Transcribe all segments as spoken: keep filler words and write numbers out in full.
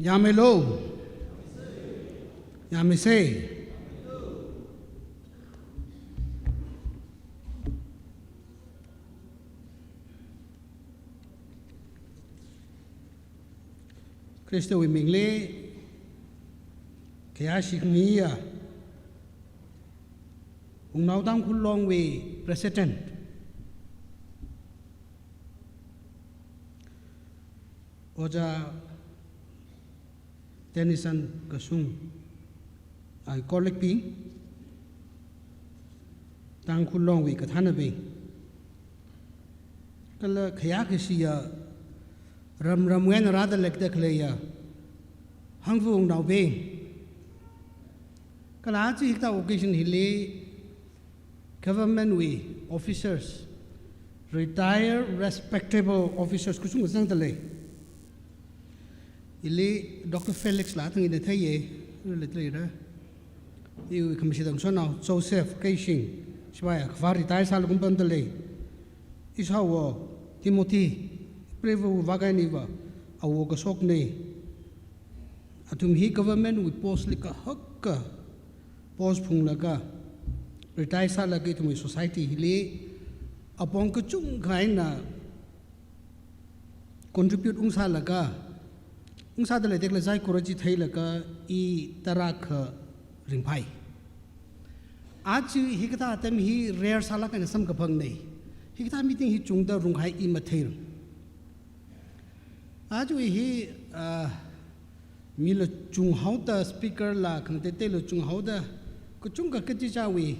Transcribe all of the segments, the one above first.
Yamelo. Yamise. Khristawui mingli khayāshi khangayi ya, Wungnao Tangkhul Longwui President, Ojā Tennyson Kashung, ai, colleague bing, Tangkhul Longwui kathānabing, kala khayākashiya, ramramwui eina rāda leida khaleiya Hangva wungnaobing, kala aja hikathā occasion hili government wui officers, retired respectable officers kachungkha zangda lei. Ili Doctor Felix la thang ina theiya, ila theiya. Iwui khamashit tangshonao Joseph Keishing, shipai akhavā retire sālaga pamda lei. Ishāwo Timothy, Preview vākainiva, awo kashokna. Athum hi government wui post li kahaka post phunglaga, retire sālaga ithumwui society hili apong kachungkha eina contribute ungsālaga, ungsāda leida khalei saikora chi theilaga i tarākha ringphai. Aja hikathā atam hi rare sālaga eina samkaphangna. Hikathā meeting hi chungda runghai i matheirang. Ajawui hi, ah, mila chunghaoda, speaker la khangateiteila chunghaoda, kachungkha kachichāwui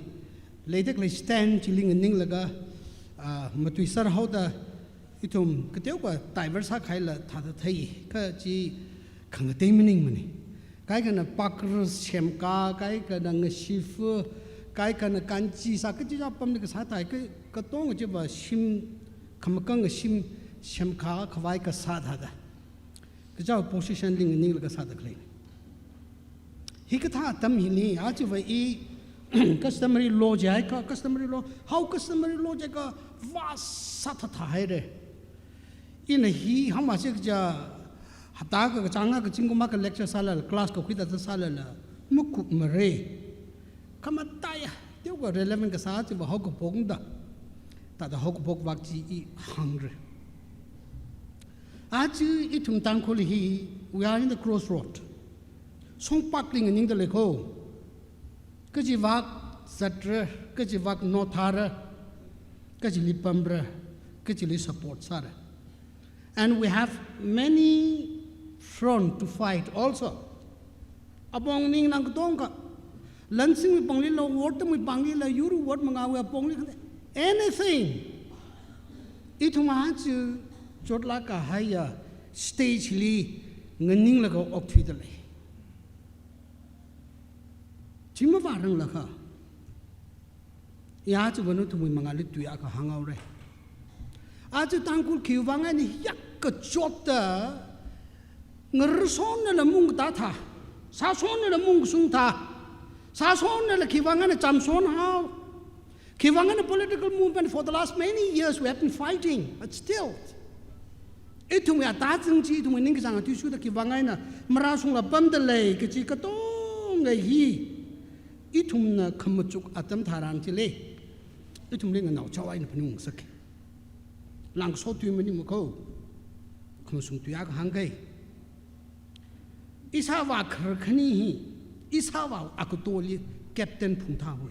leida khalei stand chili nganinglaga, ah, matuiser haoda, ithum kateokha divert sākahaila thāda thei, kha chi khangatei maningmana. Kaikhana pakra semka, kaikhana ngashifa, kaikhana kanchi sā, kachichā pamli kasā thai, ka, katonga chiva shim, khamakang shim, semka khavai kasā thāda. Kachichā position li nganinglaga sāda khalei. Hikathā atam hili, aja va i customary law jiakha, customary law, how customary law jiakha, vāsā thāthā haira. Ina hi hāngmase kaja, hapta akha kachāng akha zingkum akha lecture sālala, class kakhui thāda sālala, makupmara. Khamataiya, teokha relevant kasā chiva haokaphokna da. Thāda haokaphok vak chi i hāngra. Aja ithum Tangkhul hi, we are in the crossroad. Shongpakli nganingda lei ko. Kachi vak zatra, kachi vak nothara, kachili pamra, kachili support sāra. And we have many front to fight also. Apong ningnang katonga, lansingwui panglila, ward tamwui panglila, yur ward mangāwui apongli, anything. Ithum aja chotlāk kahaiya stage li nganinglaga okthuida lei. Chi mavāranglakha, i aja va nathumwui mangāli tui akha hānghaora. Aja Tangkhul khiwui vang eina hiyākha chotda, ngarshonnala mungkatā thā, sāshonnala mungkashung thā, sāshonnala khiwui vang eina chāmshon hao, khiwui vang eina political movement for the last many years we have been fighting, but still, ithumwui atazang chi, ithumwui ningkachāng athishurda khiwui vang eina marāshungla pamda lei kachi katonga hi, ithumna khamachuk atam tharan chili, ithumli nganaochao eina phaningngasaka. Langso tui maningmana ko, khamashung tui akha hāngga. Ishāvā kharar khani hi, ishāvā akatoli captain phungthā hoi.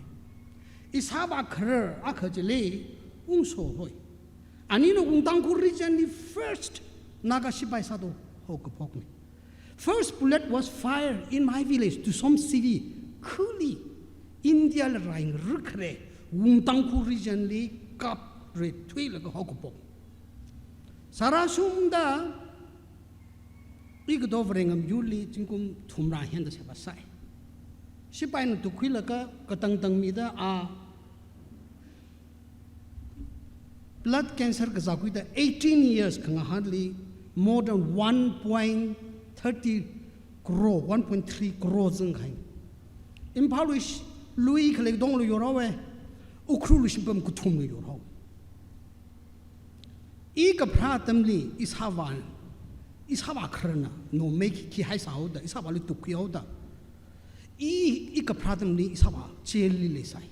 Ishāvā kharar akha chili ungso hoi. Anina Wung Tangkhul region li first Naga shipai sāda haokaphokna. First bullet was fired in my village, Tusom city. Khuli India la rai ngarā khare, Wung Tangkhul region li kap rithuilaga haokaphok. Sārāshungda, i kato Varengam yurli zingkum thumrā henda sheba sai. Shipaina tukhuilaga katang tangmida a blood cancer kazākhuida eighteen years khangahanli more than one point thirty crore, one point three crore zangkahai. Imphal lui sh-, lui khalei katongla yorhaowa, Ukhrul lui shipam kathumla yorhao. I kapharā atamli ishāvā Ishāvā kharana, no me khi, khi haisāhaoda, ishāvāli tukkhuihaoda. I, i kapharā atamli ishāvā jail li leisai.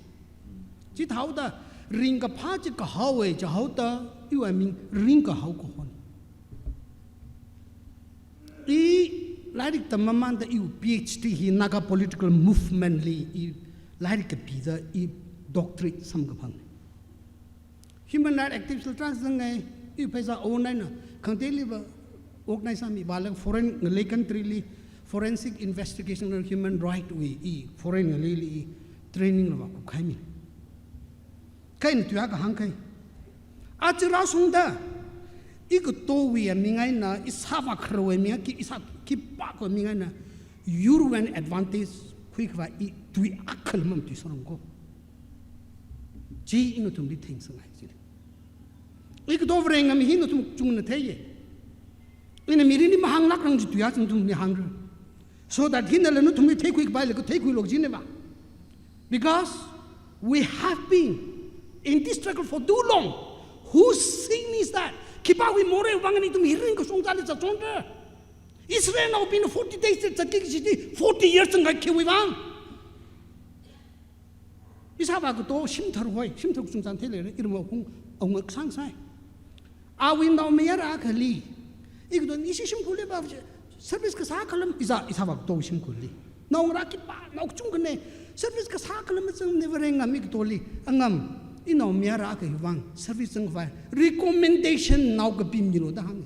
Chithāhaoda, ringkaphā chi kahaowa jihaoda, iwui ming ringkahao kahon. I lairik tammamanda iwui P H D hi Naga political movement li i lairik kapida i doctorate samkaphang. Human rights activist la tarākha zangngai, i pheisā owner na, khangateiliva organize sāmi, vālaga foreign ngalei country li, forensic investigation on human right wui, i foreign ngaleili i training la vākhuikahai mi. Kha ina tui akha hāngkahai. Aja rāshungda, i katowui aming eina, ishāvā kharawui aming, khi ishā khipākhawui aming eina, yurwui eina advantage khuikhavai i tui akhala mamatuiserrangko. Chi ina nathumli theingasakngai chili. I kato Varengam hi nathum kachungana theiya. Ina mirinli mahānglākrang kaji tui aja nathumli hāngra. So that hinala nathumli theikhuikapai lei, kha theikhuilu kajinava. Because we have been in this struggle for too long. Whose sin is that? Khipāwui morei vang eina ithum hi ringkashong chili zatshongra? Israelnaobingna forty days zatki kaji chi forty years zangkahai khiwui vang? Ishāvā kato shimthar hoi, shimthar kachungchang theileira, iramva hung, awunga kasāngsai. Awui naomayara akhali, i kato ishi shimkhurli va service kasā akhala, iza, ishāvā kato shimkhurli. Naongarā khipā, nao kachungkhana, service kasā akhala mazangmana Varengam i katoli, angam, i naomayara akha hiwui vang service zangkhavai recommendation nao kapimilu da hānga.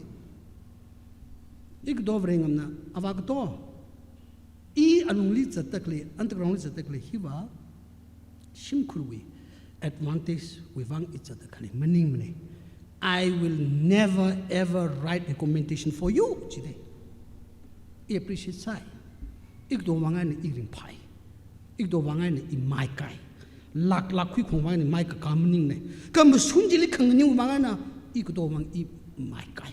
I kato Varengamna, avā kato, i alungli zatda khalei, underground li zatda khalei hiva, shimkhurwui advantage wui vang i zatda khalei maningmana. I will never ever write recommendation for you, jida. I appreciate sāi. I katowui vang eina i ringphai. I katowui vang eina i maikai. Lāk lāk khuikhong vang eina maikakā maningna. Kha mashun chili khanganingwui vang eina i katowui vang i maikai.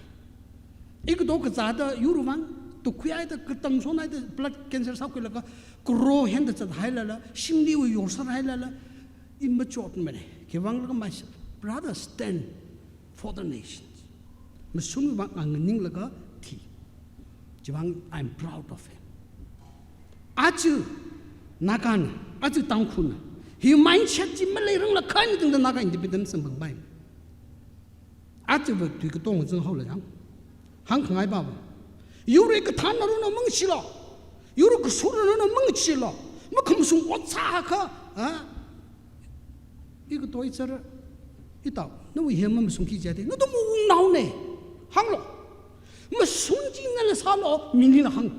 I kato kazāda yurwui vang tukkhuihaida, katam shonhaida, blood cancer sākhuilaga, kro henda zathailala, shimliwui yorserhailala, i machotmana. Khiwui vang laga my brother stand for the nations. Mashunwui vang nganinglaga thi. Chiwui vang, I'm proud of him. Aja Nagana, aja Tangkhulna, hi mindset chi maleiranglaga kha eina tangda Naga independence samphangpai. Ajava tui katong zanghaola yang. Hāngkhangai baba. Yurwui kathānna rona mangacheelu. Yurwui kasurna rona mangacheelu. Makhamashung ot sāhakha, ha? I kato i chara, i tao, nawui hi mamashungki jida, nathum wungnaona. Hānglu. Mashun chi nala sālu, milila hāng.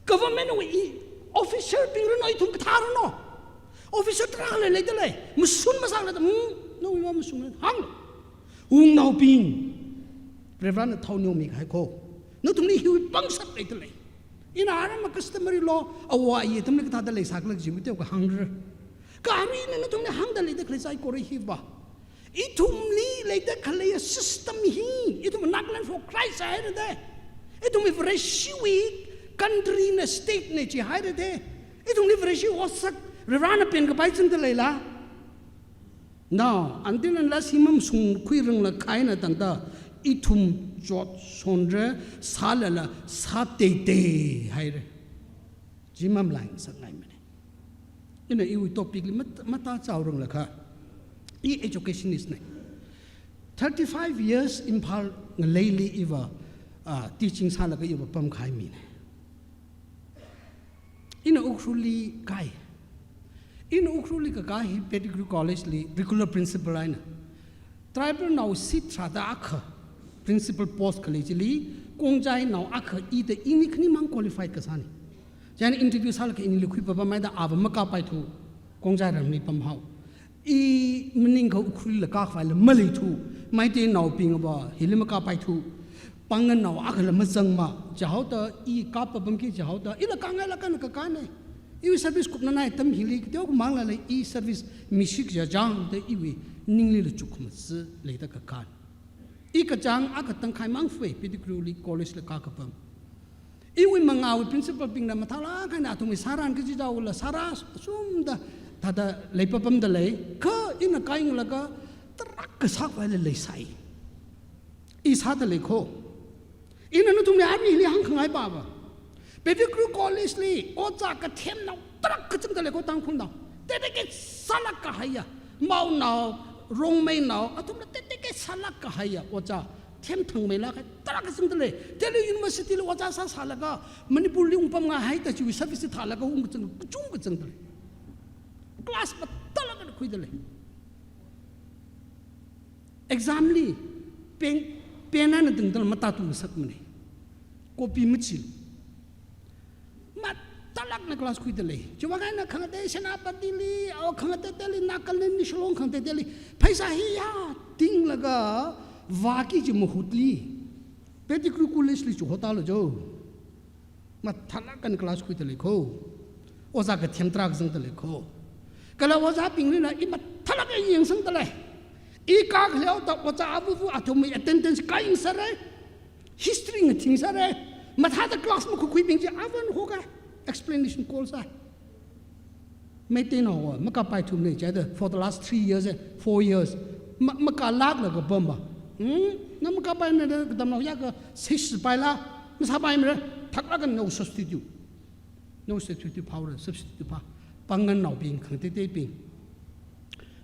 Government wui officer bing ranu, ithum kathā ranu. Officer tarākha leidalei, mashun masālada, hmm, nawui mamashungla, hānglu. Wungnaobing, Reverend na thao neomikahai ko. Nathumli hiwui pangshap leidalei. Ina aram customary law, awo ayi atamli kathāda leisākhala kaji mateokha hāngra. Kha arui ina nathumli hāngda leida khalei saikora hiva, ithumli leida khalei system hi, ithum Nagaland for Christ haira da. Ithumwui Vareshiwui country na state na jihaira da. Ithumli Vareshi otsak, Reverend na penkapai zangda leila. Now, until unless hi mamashungkhuiranglakha eina tangda, ithum chotshonra, sālala sāteitei haira. Chi mamalaisangngaimana. Ina iwui topic li mat-, matā chaoranglakha, i educationist na. Thirty-five years Imphal ngaleili iva, ah, teaching sālaga iva pamkahai mina. Ina Ukhrulli kai. Ina Ukhrulli kakā hi Pettigrew College li regular principal eina. Tribal nao seat tharāda akha principal post khalei chili, Khongjainao akha ida ini khanimang qualified kasāna. Chieina interview sālaga inili khuipapamhaida ava makāpaithu, Khongjai ramli pamhao. I maningakha Ukhrulli kākhavaila maleithu, Meiteinaobingva hili makāpaithu, pangannao akhala mazangma, jihaoda i kāpapamki jihaoda, ila kāngailāk eina kakāna. Iwui service kupnanai atam hili, kateokha manglala i service mishik jajangda iwui ninglila chukkhamaja leida kakāna. I kachāng akha tangkhai mang fue, Pettigrew li college la kākapam. Iwui mangāwui principal bingna mathālāk eina athumwui sāran kaji jaola sāra sumda thāda leipapamda lei, kha ina kāyanglaga tarākha sākhavaila leisai. I sāda lei ko. Ina nathumli army li hāngkhangai pava, Pettigrew College li ojā kathem nao tarākha zangda lei ko, Tangkhulnao. Dedicate sālāk kahaiya. Maonao, Rongmeinao, athumla dedicate sālāk kahaiya ojā themthangmeilāk kahai tarākha zangda lei. Delhi University li ojā sāsālaga, Manipur li ungpamngaihai da chiwui service thālaga ungkazang kachungkha zangda lei. Class mathālāk eina khuida lei. Exam li pen, pen eina tangda matātungasakmana. Copy machilu. Mathālāk eina class khuida lei. Chiwui vang eina khangatei Senapati li, o khangateiteili, Nagaland li, Shillong khangateiteili pheisā hi yātinglaga vāki kaji mahutli Pettigrew College li chihotālu jo. Mathālāk eina class khuida lei ko. Ojā kathem tarākha zangda lei ko. Kala ojābinglila i mathālāk eina yangsangda lei. I kakhaleoda ojā avuvu athumwui attendance kayangsāra. History ngathing sāra. Mathāda class makhuikhuibing chi avan hoka explanation call sā. Meiteinaowa makāpaithumana, chieina for the last three years, eh, four years, ma, makālāklaga pamma. Hmm? Na makāpaimana, katamnao yākha seshipaila, masāpaimara, thaklāk eina no substitute. No substitute phāhaora, substitute phā. Pāngnganaobing, khangateiteibing,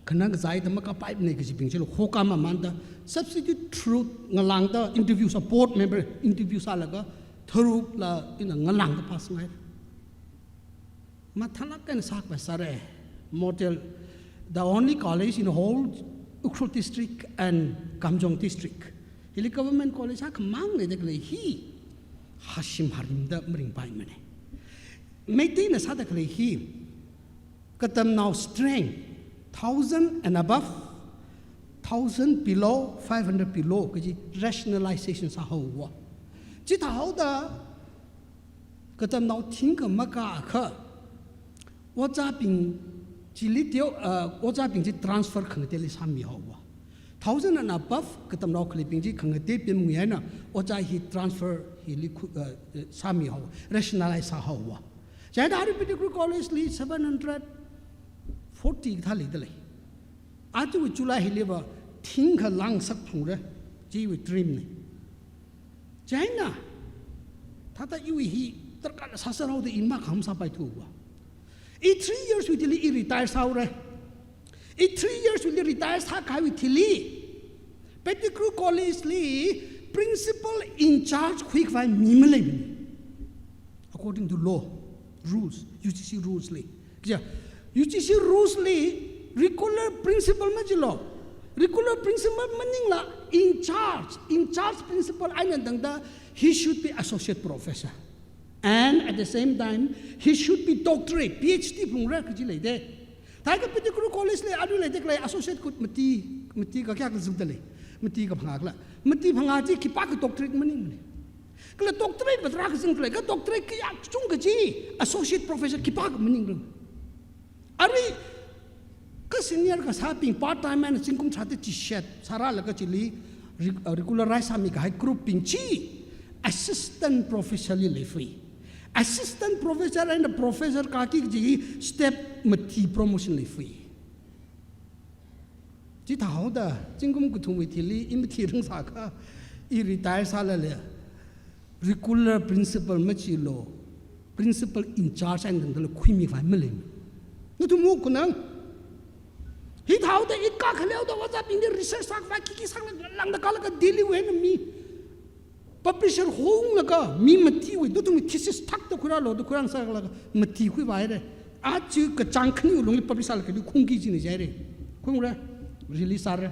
khanang kazāda makāpaimana kajibing chilo, hoka mamānda substitute through ngalāngda interview sā, board member interview sālaga tharukla ina ngalāngda pass ngai. Mathālāk eina sākhavai sāra. Model, the only college in the whole Ukhrul district and Kamjong district. Hili government college akhamang leida khalei hi hashim harimda maringpaimana. Meiteina sāda khalei hi katamnao strength, thousand and above, thousand below, five hundred below kaji rationalization sāhaowa. Chithāhaoda katamnao thingkha makākha, ojābing chili teo, uh, ojābing chi transfer khangateili sāmihaowa. Thousand and above katamnao khaleibing chi khangatei pemngayi eina ojā hi transfer hili khu, uh, uh, sāmihaowa, rationalize sāhaowa. Chieina arui Pettigrew College li seven hundred forty kathā leida lei. Aja July hiliva thingkha lāngsak phungra, chiwui dream na. Chieina, thāda iwui hi darkar sāsāhaoda i makhamsāpaithuwa. I three years wuili i retire sāhaora. I three years wuili retire sākahaiwui thili Pettigrew College li principal in charge khuikhavai mi maleimana. According to law, rules, U G C rules li. Kaja, U G C rules li regular principal majilo. Regular principal maningla in charge, in charge principal eina tangda, he should be associate professor. And at the same time, he should be doctorate, P H D phungra kaji leida. Thākha Pettigrew College li arui leida khalei associate kut mati, mati kakayā kazangda lei. Mati kaphangā khala. Mati phangā chi khipākha doctorate maningmana. Kala doctorate va tarākha zang khala, kha doctorate kayā kachungkha chi associate professor khipākha maningra. Arui kha senior kasābing part time eina zingkum tharāda chishat sārālaga chili re-, uh, regularize sāmikahai group bing chi assistant professor li leifui. Assistant professor eina professor kāki kaji step mati promotion leifui. Chithāhaoda, zingkum kathumwui thili i mati rangsākha, i retire sālala, regular principal majilo, principal in charge eina tangdala khuimikhavai maleimana. Nathum mukhanang. Hithāhaoda i kakhaleoda ojābingli research sākhavai khikhi sākhala lāngda kālaga Delhi wui eina mi publisher honglaga mi matiwui, nathumwui thesis thakta khuirālu da khuirāngasakla mati khuipaira. Aja kachāng khaniwui lungli publish sālaga khungki kajina jihaira. Khungra, release sāra,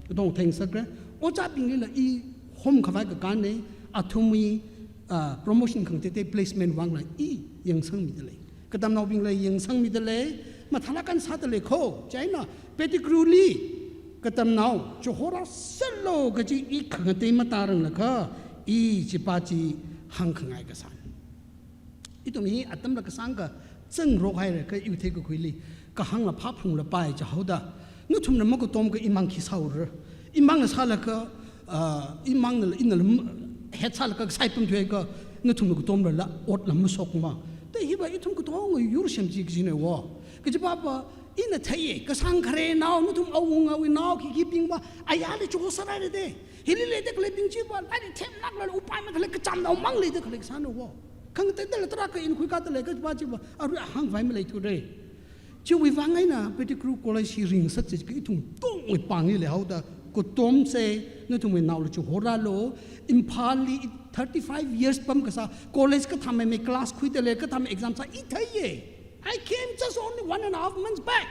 dong theng sakra. Ojābinglila i homkhavai kakānna, athumwui, ah, promotion khangateitei placement vangla i yangsangmida lei. Katamnaobingla yangsangmida lei, mathālāk eina sāda lei ko. Chieina Pettigrew li katamnao chihorāsālu kaji i khangatei matāranglakha, i chipā chi hāngkhangai kasāna. Ithum hi atamla kasāngkha zangrok haira kha iwui theikakhuili kahāngla phāphunglapai jihaoda, nathumna makatomkha imang khi sāura. Imangna sālaga, ah, imangnala, inala m-, head sālaga kasai pamthuiakha, nathumna katomlala otla mashokma. Da hiva ithum katonga yur semchi kajina wo. Kajiva va, Ina theiya, kasāng kharenao, nathum awungawui nao khikhi bingva, ayarli chihosa rāra de. Hili leida khaleibing chiva, lairik themlāklala upai makhalei kachamnao mang leida khalei kasāna wo. Khangateida la tarākha ina khuikāda lei kajiva chiva, arui ahāngvai maleithura. Chiwui vang eina Pettigrew College hi ringngasaksa chiakha ithum tongwui pāngli leihaoda, katomse, nathumwui naoli chihorālu, Imphalli thirty-five years pamkasā, college kathāmeimei class khuida lei, kathāmei exam sā i theiya. I came just only one and a half months back.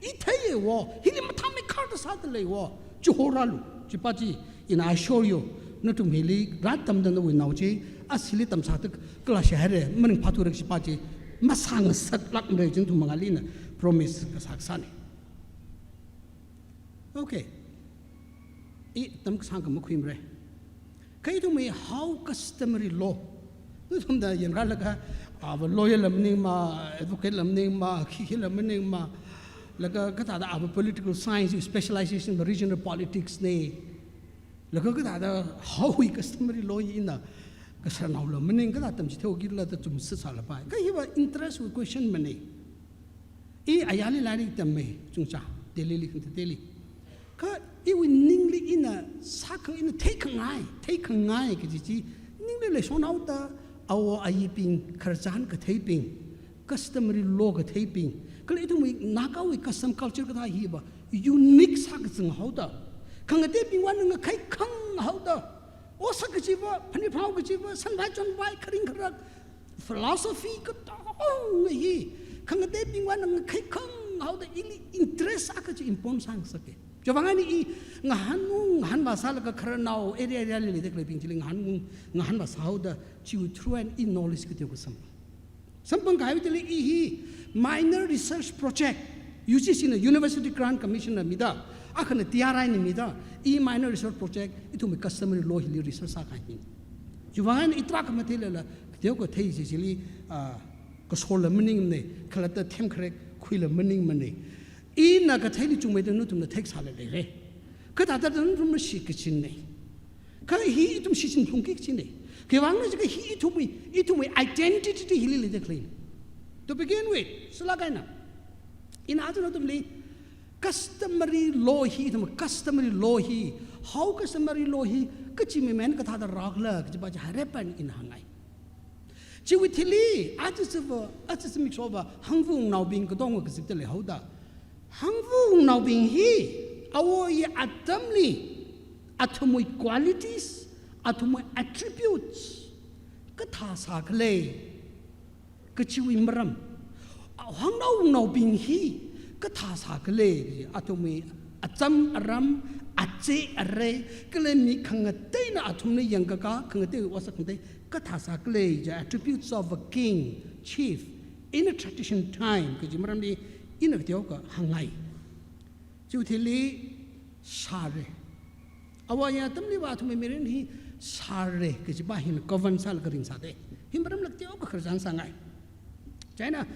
I theiya wo, hili mathāmeikharda sāda lei wo, chihorālu, chiva chi, ina assure you, nathum hili rātamda nawui nao chi, aja hili tamsāda kala shihaira, maningphāthura kajiva chi, masāngasaklākmara chi nathum mangāli ina promise kasā kasāna. Okay. I atam kasāngkha makhuimara. Kha ithumwui Hau customary law. Nathumna yangrālaga, ava lawyer la maningma, advocate la maningma, khikhi la maningma, laga kathāda ava political science specialization va regional politics na. Laga kathāda Hauwui customary law hi ina kasarnao la maning, kathāda tamchithei kila da chumsā sālapai. Kha hiva interest wui question mana. I ayarli lairik tammei, chungcha, Delhili khangateili. Kha iwui ningli ina sākha ina theikhangai, theikhangai kaji chi, ningli leishonhaoda, awo ayibing, khararchan katheibing, customary law katheibing, kala ithumwui Nagawui custom culture kathā hiva unique sākazang haoda, khangateibingva ngakhaikhangahaoda, otsak kajiva, phanit phao kajiva, sanvai chonvai, kharing kharak, philosophy katonga hi, khangateibingva ngakhaikhangahaoda ili interest akha chi impon sāngasaka. Chiwui vang eina i ngahānnung, ngahānvā sālaga khararnao area areali leida khaleibing chili ngahānnung, ngahānvā sāhaoda, chiwui through eina i knowledge kateokha sam. Samphang kahaiwui thili i hi minor research project, U G C na University Grant Commission na mida, akhana T R I na mida, i minor research project, ithumwui customary law hili research sākahaina. Chiwui vang eina i tarākha matheilala, kateokha thei chi chili, ah, kasor la maningmana, khalatta themkharek khuila maningmana. Ina katheili chungmeida nathumna theikasāla leira. Kathāda nathumna shitkachinna. Kha hi ithum shichinphungki kachina. Khiwuivang na jiakha hi ithumwui, ithumwui identity hili leida khaleina. To begin with, sālāk eina, ina aja nathumli customary law hi, ithum customary law hi, Hau customary law hi, kachi mimen kathāda rākhala, kajiva chi hairep eina ina hāngngai. Chiwui thili, aja chiva, aja zimiksho va, Hangvawui wungnaobing katonga kazipda leihaoda, Hangvawui wungnaobing hi, awo ayi atamli, athumwui qualities, athumwui attributes, kathā sākhala, kachiwui maram, Hangvawui wungnaobing hi, kathā sākhala, athumwui acham aram, ache arei, kala mi khangateina athumna yangkaka, khangatei otsak khangatei, kathā sākhala chi attributes of a king, chief, in a tradition time, kaji maramli ina kateokha hāngngai. Chiwui thili sāra. Awo ayi atamliva athumwui mirin hi sāra, kajiva hina govern sālaga ringsāda. Hi maramla kateokha khararchan sāngai. Chieina,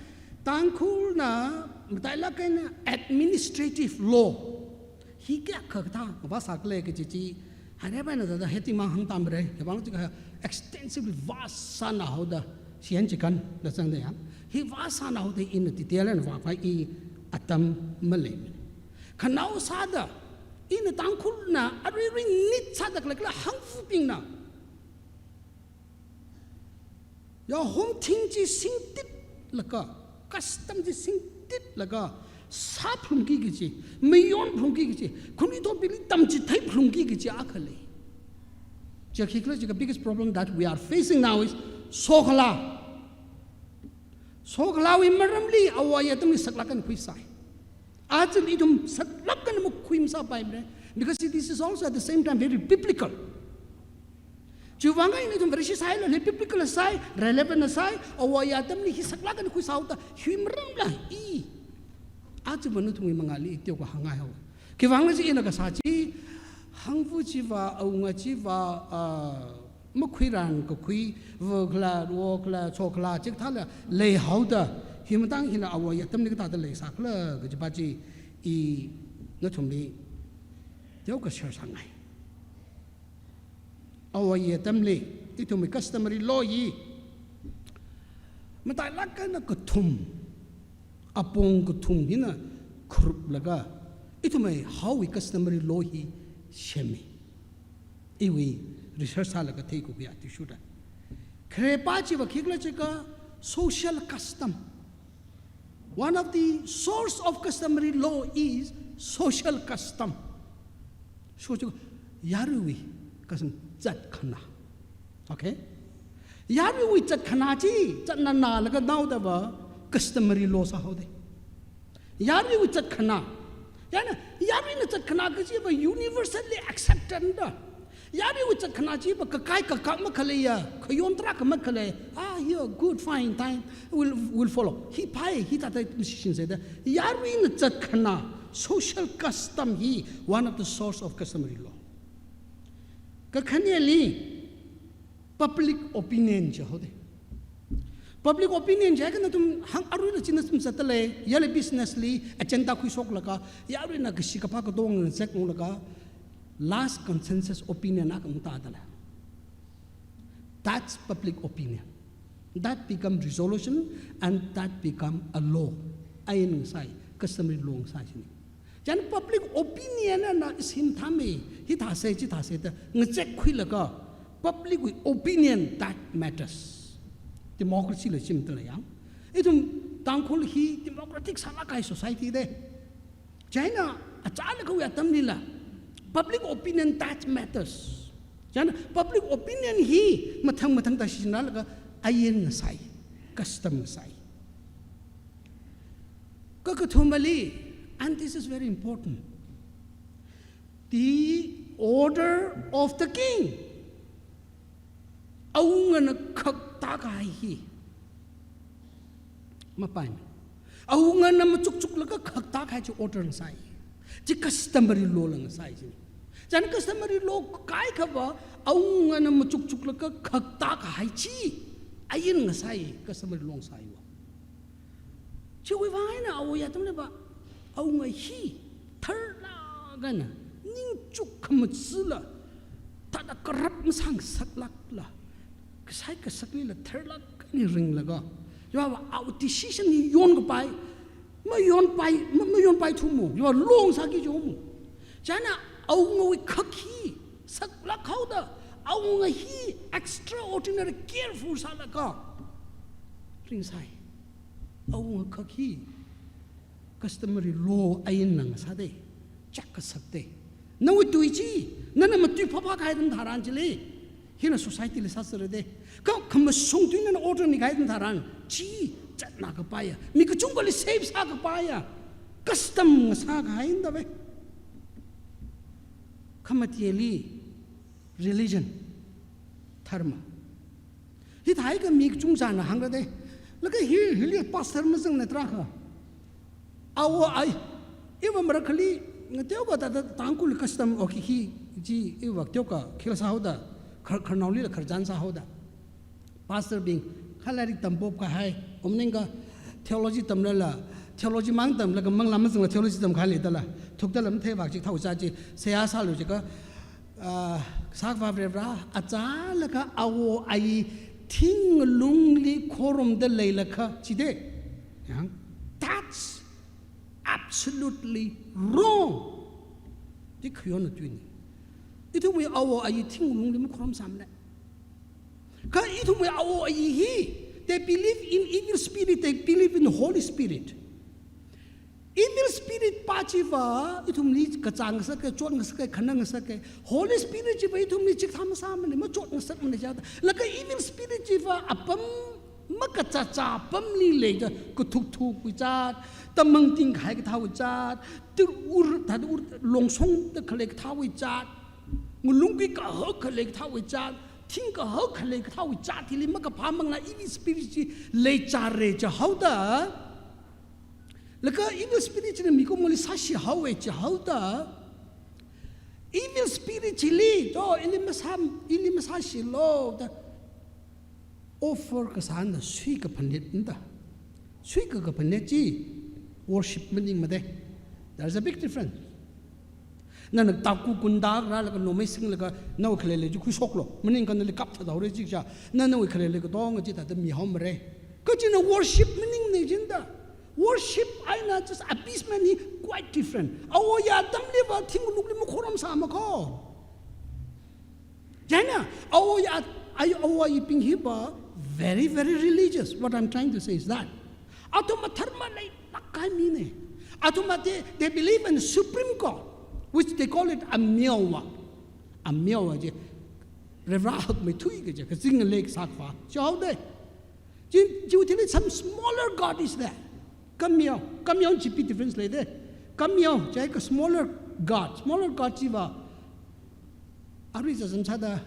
Tangkhulna matailāk eina administrative law hi kayākha kathā vāsākhala kaji chi, hairep eina thāda heading mang hāngtāmara, khiwuivang jiakha extensively vast sānā haoda, siyan chikan la zangda ya. Hi vast sānā haoda ina detail eina vāpai i atam maleimana. Khanao sāda, ina Tangkhulna aruirui nit sāda khalei kala Hangvabingna yahomthing chi singtitlaga, custom chi singtitlaga, sāphalungki kaji, mayonphalungki kaji, khanuithotbingli tamchitheiphalungki kaji akha lei. Chiakha khikhala jiakha biggest problem that we are facing now is sokhala. Sokhalawui maramli awo ayi atamli saklāk eina khuisai. Aja ithum saklāk eina makhui masāpaimara. Because see, this is also at the same time very biblical. Chiwuivang eina ithum Vareshi sāhailala biblical sāi, relevant sāi, awo ayi atamli hi saklāk eina khuisā haoda, hi maramla i. Aja va nathumwui mangāli i teokha hāngngai haowa. Khiwuivang na chi ina kasā chi, Hangva chiva, awunga chiva, ah, makhuiran kakhui, vākhala, wokhala, chokhala, chikathāla leihaoda, hi matang hina awo ayi atamli kathāda leisākhala, kajiva chi, i nathumli teokha share sāngai. Awo ayi atamli, ithumwui customary law hi, matailāk eina kathum, apong kathum hina khuruplaga, ithumwui Howwui customary law hi semmi. Iwui research sālaga theikhuiya athishurda. Kharepā chiva khikhala jiakha social custom. One of the source of customary law is social custom. So chiakha yaruiwui custom, zatkhana. Okay? Yaruiwui zatkhana chi, zatnanalaga naodava customary law sāhaoda. Yaruiwui zatkhana. Chieina, yaruina zatkhana kajiva universally accepted da. Yaruiwui zatkhana chiva kakai kakak makhaleiya, khayon tarākha makhalei. Ah, yeah, good, fine, time, we'll, we'll follow. Hi phāya, hithāda decision sāda. Yaruina zatkhana, social custom hi one of the source of customary law. Kakhaneli, public opinion jihaoda. Public opinion jiakha nathum hāng aruila chi nathum zatdalei, yale business li agenda khuishoklaga, yaruina kashi kaphā katong ngazek ngulaga, last consensus opinion akha ngatādalei. That's public opinion. That become resolution and that become a law. Ain ngasai, customary law ngasai chini. Chieina public opinion na isin thami, hithāsei, chithāsei da ngazek khuilaga, public wui opinion that matters. Democracy la chimtalei yang. Ithum Tangkhul hi democratic sālāk kahai society da. Chieina achālakhawui atamlila, public opinion that matters. Chieina public opinion hi mathang mathang da shinrālaga ain ngasai, custom ngasai. Kakathumali, and this is very important, the order of the king. Awungana khakta kahai hi mapaimana. Awungana machukchuklaga khakta kahai chi order ngasai. Chi customary law la ngasai chini. Chieina customary law kaikhava awungana machukchuklaga khakta kahai chi ain ngasai, customary law ngasaiwa. Chiwui vang eina awui atamliva, awunga hi tharlāk eina ningchuk khamachila, thāda corrupt masāngasaklākla, kasai kasaklila tharlāk eina ringlaga, chiva awui decision hi yonkapai, mayonpai, ma-, mayonpaithumu, chiva law ngasāki jomu. Chieina awungawui khak hi saklāk haoda, awunga hi extraordinary careful sālaga ringsai. Awunga khak hi customary law ain ngasāda, chak kasakda. Nawui tui chi, nana matui phāphā kahai atam tharan chili, hina society li sāsera da. Kha khamashung tui nana order mikahai atam tharan, chi zatnakapaiya, mi kachungkhali save sākapaiya custom ngasā kahai da ve. Khamateli, religion, dharma. Hithākha mi kachungchana hāngra da. Laga hi, hili pastor mazangna tarākha, awo ai, iva marakhali, teokha thāda Tangkhul custom, okay, hi, chi, iva teokha khila sāhaoda, khar-, khararnaolila khararchan sāhaoda. Pastor bing, kha lairik tampop kahai, om ningkha theology tamlala, theology mang tamlaga manglā mazangla theology tamkahai leidala, thukdala matheivak chikathā chāchi, seihā sālu jiakha, ah, Sakhava Varivara, achālaga awo ayi thinglungli khorumda leilakha, chida. Yang, that's absolutely wrong. Chi khayonna tuina. Ithumwui awo ayi thinglungli makhorumsāmana. Kha ithumwui awo ayi hi, they believe in evil spirit, they believe in Holy Spirit. Evil spirit pā chiva ithumli kachāng ngasaka, chot ngasaka, khanang ngasaka. Holy Spirit chiva ithumli chikathā masāmana, machot ngasakmana chāda. Laga evil spirit chiva apam, makachāchā apamli leida, kathukthuk wui zat, tamang tingkahai kathāwui zat, tur ur, tad ur, longsong da khalei kathāwui zat, ngalung kui kahak khalei kathāwui zat, thing kahak khalei kathāwui zat hili makaphā manglā evil spirit chi leichāra jihaoda. Laga evil spirit china mikumoli sāshi haowa jihaoda, evil spirit chili, to, ili masā, ili masāshilu da offer kasāna sui kaphanet da. Sui ka kaphanet chi worship maningmada. There is a big difference. Nana taku kunda rālaga nomei singlaga nawui khaleili chi khuishoklu. Maningkha nali kap thādaora jiakha, na nawui khaleili katonga chi thāda mihaomara. Kha china worship maningmana jinda. Worship eina just appeasement hi quite different. Awo atamliva thingluili makhorumsāma ko. Chieina, awo a, a, awo abing hiva very, very religious. What I'm trying to say is that athum dharma leilāk kahai mina. Athum, they, they believe in the supreme God, which they call it Amyowa. Amyowa chi, Varivara hakmeithui kaji, kazing lek sakva. Chihaoda. Chi, chi thili some smaller God is there. Kamyo, kamyo chi big difference leida. Kamyo, chi ka smaller God, smaller God chiva. Arui zazam sāda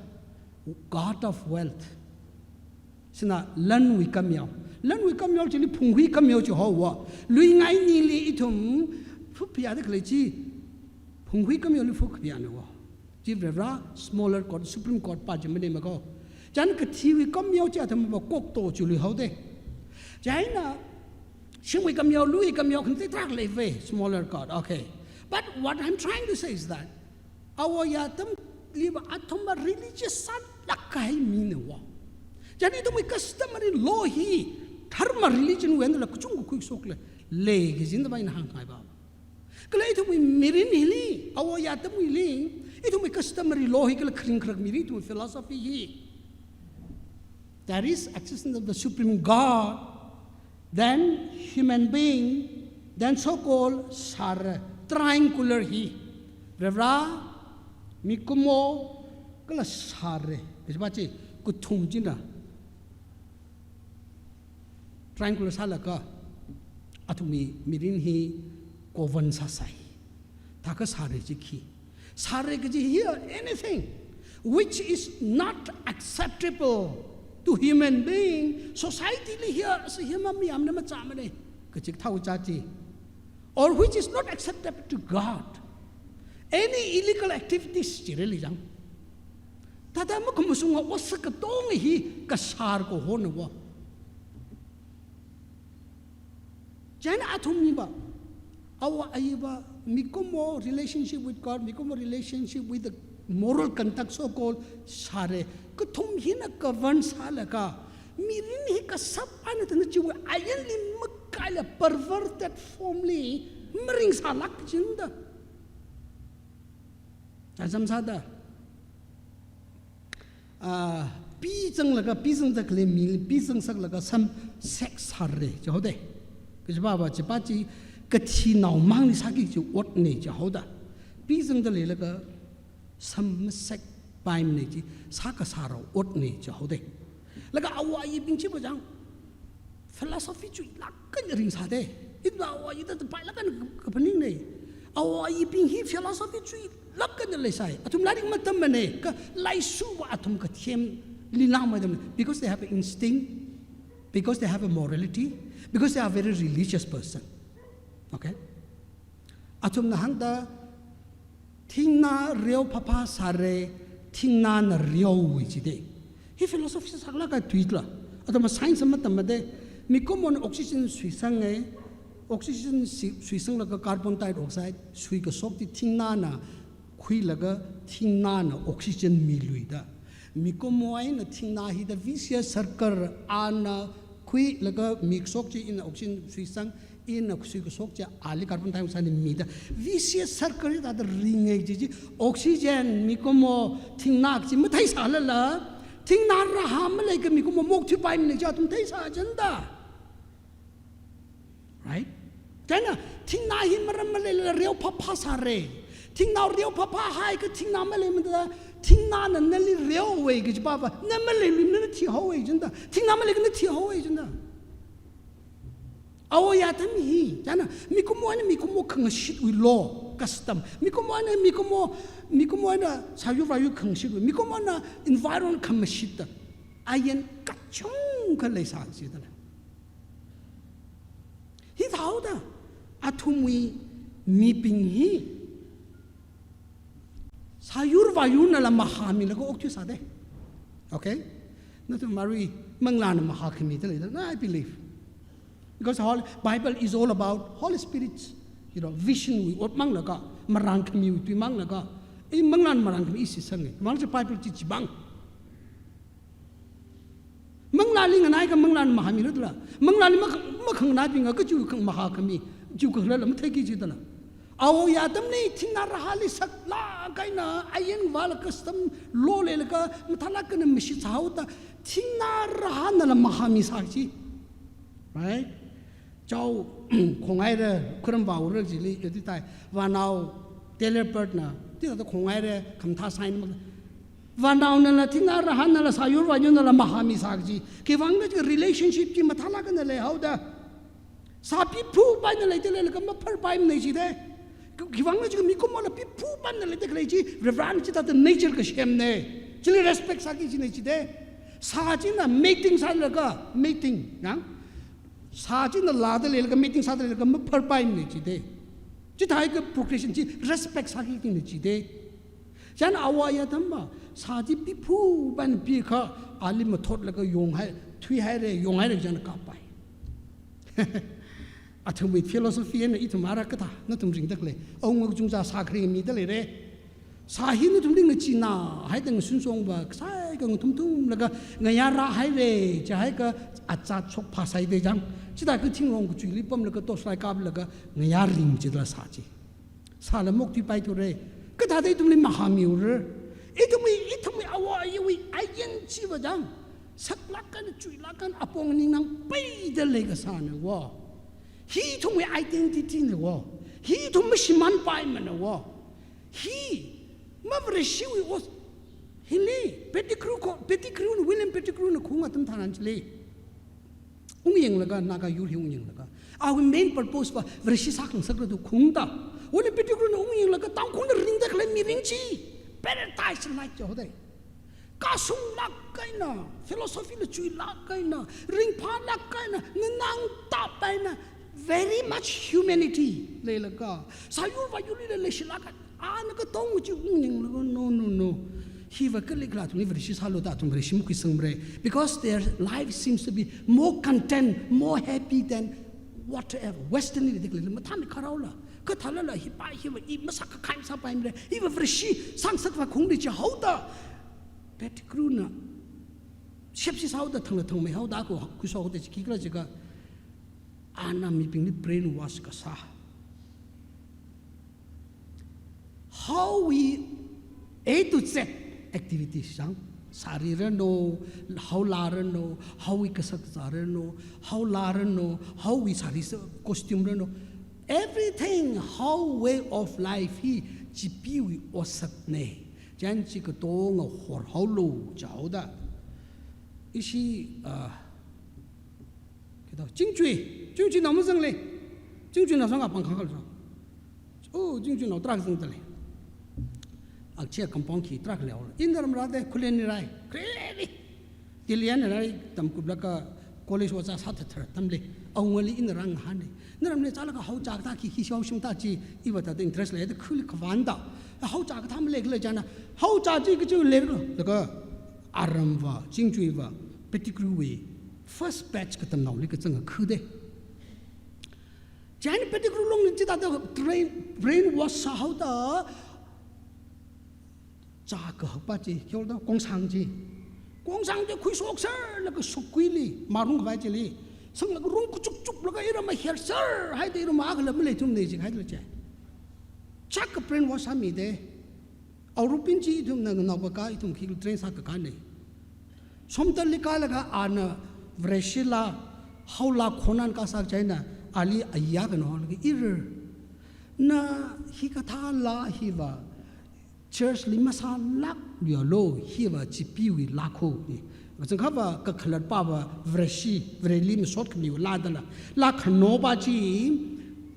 God of wealth. Chieina lanwui kamyo. Lanwui kamyo chili phunghui kamyo chihaowa. Luingai nili ithum, phuphayāda khalei chi, phunghui kamyoli phuphayāna wo. Chi Varivara, smaller God, supreme God pa chi maningma ko. Chieina kathiwui kamyo chi athumva kokto chiluihaoda. Chieina, shimwui kamyo, luiwui kamyo, khangatei tarākha leiva, smaller God, okay. But what I'm trying to say is that, awo atamliva athumva religious sālāk kahai mina wo. Chieina ithumwui customary law hi, dharma religion wui eina la kachungkha khuishokla, lei kaji chieina ina hāngngaiva. Kala ithumwui mirin hili, awo atamwuili, ithumwui customary law hi kala kharing kharak mira, ithumwui philosophy hi. There is existence of the supreme God, then human being, then so-called sāra, triangular hi. Varivara, mikumo, kala sāra. Kajiva chi, kathum china. Triangular sālaga, athumwui mirin hi govern sāsai. Thākha sāra chi khi. Sāra kaji here anything which is not acceptable to human being, society li here, si here ma miyamna machāmana, kaji thao chati. Or which is not acceptable to God. Any illegal activities chirali jang. Thāda makhamashunga otsak katonga hi kasār kahona wo. Chieina athum hiva, awo ayiva, mikumo relationship with God, mikumo relationship with the moral conduct so-called sāra. Kathum hina govern sālaga, mirin hi kasap eina tana chiwui ayanli makaila perverted form li, maring sālāk chieina. Zazam sāda. Ah, pi zanglaga, pi zangda khalei mi, pi zangsaklaga sam sex sāra, chihaoda. Kajiva va chiva chi kathinao mangli sāki kaji otna chihaoda. Pi zangda leilaga sam masek paimana chi, sākasār otna chihaoda. Laga awo abing chiva jang. Philosophy chuilāk eina ringsāda. Ithum awo ida ta pailāk eina kaphaningna. Awo abing hi philosophy chuilāk eina leisai. Athum lairik matammana, kha laishuva athum kathemli langmatammana. Because they have an instinct, because they have a morality, because they are a very religious person. Okay? Athumna hāngda, thingnā reo phapha sāra, thingnāna reowui jida. Hi philosophy sāklāk kahai tuila. Athumva science matammada, mikumona oxygen suisanga, oxygen si-, suisanglaga carbon dioxide, suikashokti thingnāna khuilaga thingnāna oxygen miluida. Mikumo eina thingnā hida vicious circle, ana khuilaga mikashok chi ina oxygen suisang, ina suikashok chi ali carbon dioxide na mida. Vicious circle hithāda ringa kaji chi, oxygen mikumo thingnā kaji matheisālala, thingnā rahā maleikha mikumo mokthuipaimana kaji athum theisā chieina. Right? Chieina, thingnā hi maram maleilala reo phapha sāra. Thingnā reo phapha haiakha thingnā maleimada, thingnāna nali reowa kajiva va, na maleilui nana thihaowa chieina. Thingnā maleikha na thihaowa chieina. Awo atam hi, chieina, mikumo eina mikumo khangashitwui law, custom. Mikumo eina mikumo, mikumo eina sāyur vāyur khangashitwui. Mikumo eina environment khamashita. Ayan kachungkha leisā chidala. Hithāhaoda, athumwui mibing hi sāyur vāyurnala mahāmilaga okthuisāda. Okay? Nathum arui manglāna mahākhami da leida, I believe. Because Hol-, Bible is all about Holy Spirit, you know, vision wui ot manglaga, marānkhamiwui tui manglaga, i manglāna marānkhami i shitsanga. Mang chi Bible chi chimang. Mang Manglāli nganaikha manglāna mahāmiradala. Manglāli makha-, makhanganaibingva kachi khang mahākhami, chi kakhalatla matheiki jidala. Awo atamli thingnā rahāli saklākeina ain vālaga custom law leilaga mathālāk eina mashitsāhaoda thingnā rahānala mahāmisā kaji. Right? Chao khonghaira, khuram vāura chili, yoti tai, vānao, Taylor Bird na, tita khonghaira, khamathā sign ma. Vānaonala, thingnā rahānala, sāyur vāyurnala mahāmisā kaji. Khiwuivang khala relationship chi mathālāk eina leihaoda. Sā piphupaina leida leilaga mapharpaimana jida. Khiwuivang khala mikumola piphupaina leida khalei chi, Reverend chithāda nature kasemna. Chili respect sāki jina jida. Sā china mating sālaga, mating, yang? Sā china lāda leilaga mating sāda leilaga mapharpaimana jida. Chithākha procreation chi respect sāki jina jida. Chieina awo atamva, sā chi piphupaina pikha, ali mathotlaga yonghai, thuihaira, yonghaira chieina kapai. Athumwui philosophy eina ithum ara kathā, nathum ringda khalei. Awunga kachungkha sā kharing mida leira. Sā hi nathumli ngachina, haida ngasunshongva, kasai khangathumthumlaga, ngayā rāhaira, chihaiakha azat shokphāsai da chang. Chithākha thingrong kachuili pamlaga, torchlight kaplaga, ngayā ring jidala sā chi. Sāla mok thuipaithura. Kathāda ithumli mahāmiura. Ithumwui, ithumwui awo ayawui ain chiva chang. Saklāk eina chuilāk eina apong ningnang peida leikasāna wo. Hi ithumwui identity na wo. Hi ithum mashimānpaimana wo. Hi ma Vareshiwui ot. Hili Pettigrew ko, Pettigrew na, William Pettigrew na khaung atam tharan chili. Ungyanglaga, Naga yur hi ungyanglaga. Awui main purpose va Vareshi sākhangasakrada khaungda. William Pettigrew na ungyanglaga, Tangkhulna ringda khalei mirin chi paradise-like jihaoda. Kasunglāk eina, philosophy la chuilāk eina, ringphālāk eina, nganāngtap eina, very much humanity leilaga. Sāyur vāyurlila leishilāk eina, ana katong chi ungyanglaga, no, no, no. Hiva kalikla athumli Vareshi sālu da athum Vareshi makhuisangra. Because their life seems to be more content, more happy than whatever. Western li dikli mathāmi kharaola. Kathālala hipa hiva i masākakahai masāpaimara. Hiva Vareshi sāngasakva khaungli jihaoda. Pettigrew na shepshi sāhaoda thangla thangmeihaoda kho, khuisohaoda chi khikhala jiakha. Ana mibingli brainwash kasā. How we A to Z activities chang. Sāri ranu, haola ranu, howui kasakzā ranu, haola ranu, howui sāri sa-, costume ranu. Everything, how way of life hi chipeewui otsakna. Chieina chi katonga horhaolu jihaoda. Ishi, ah, Kito, Chingchui, Chingchui nao mazangle. Chingchui nao sanga pangkhang kal so. Oh, Chingchui nao tarākha zangda lei. Akchia kampong khi tarākha leola. Ina ram rāda, khulen ni rai. Khulen ni. Delhi na rai tamkuplaga college ojā sāthatthar atamli. Awungali ina rāngahāna. Naramli chālaga haochā kathā khi, khi haoshim kathā chi, iva thāda interest leida khuli khavānda. Haochā kathā maleikhala chieina. Haochā chi kachi leikhala. Laga aramva, Chingchuiva, Pettigrew wui first batch katamnaoli kazang khuida. Chieina Pettigrew longli chithāda train, brainwash sāhaoda, chā kahakpa chi, kyo da, kongsang chi. Kongsang chi khuishokserlaga sukuili, marung khavai chili. Sanglaga rung kachukchuklaga iram aherser, haida iram akhala maleithumna chi, haida chi. Chāk ka brainwash sāmida. Auropin chi ithumna nganaokaka, ithum khikha train sākakana. Somdalli kālaga ana Vareshilā, haolā khonān kasā chieina, ali aya kano laga irar. Na hikathā laa hiva, church li masālākluialu, hiva chipeewui laa kho ni. Kachangkhava kakhalatpava Vareshi, Vareli masot khamiwui laa dala. Laa khanopa chi,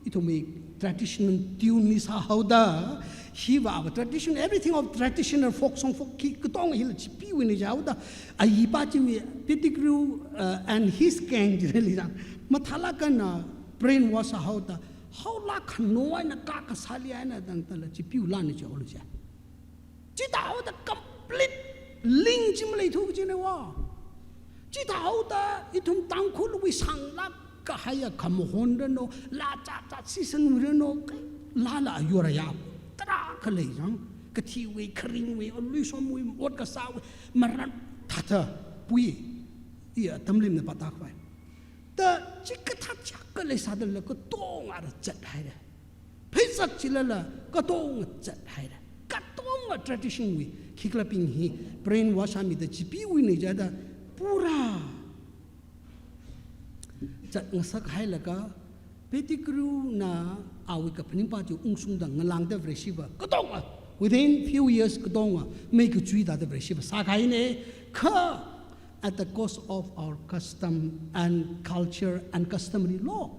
ithumwui traditional tune li sāhaoda, hiva ava tradition, everything of traditional folk song, folk khi katonga hila chipeewuina jihaoda, ayipa chiwui Pettigrew, uh, and his gang chili jang, mathālāk eina brainwash sāhaoda, haolā khano eina ka kasāli eina tangdala chipeewui laana jihaolu chi. Chithāhaoda complete link chi maleithu kajina wo. Chithāhaoda ithum Tangkhulwui sānglāk kahaiya khamahon ranu, laa chacha season ranu, laala ayur aya tarākha lei jang, kathiwui, kharingwui, aluishomwui, ot kasāwui, maran thāthā pui. Iya, tamlim na pata khwai. Ta chikathā chaka leisāda la katonga ra zat haira. Pheisak chilala katonga zat haira. Katonga tradition wui, khikhalabing hi brainwash sāmida chipiwui ni jada pura zat ngasak hailaga, Pettigrew na awui kaphaning pa chi ungshungda ngalāngda Vareshiva katonga, within few years katonga, mei kachui da da Vareshiva sākahaina, kha at the cost of our custom and culture and customary law.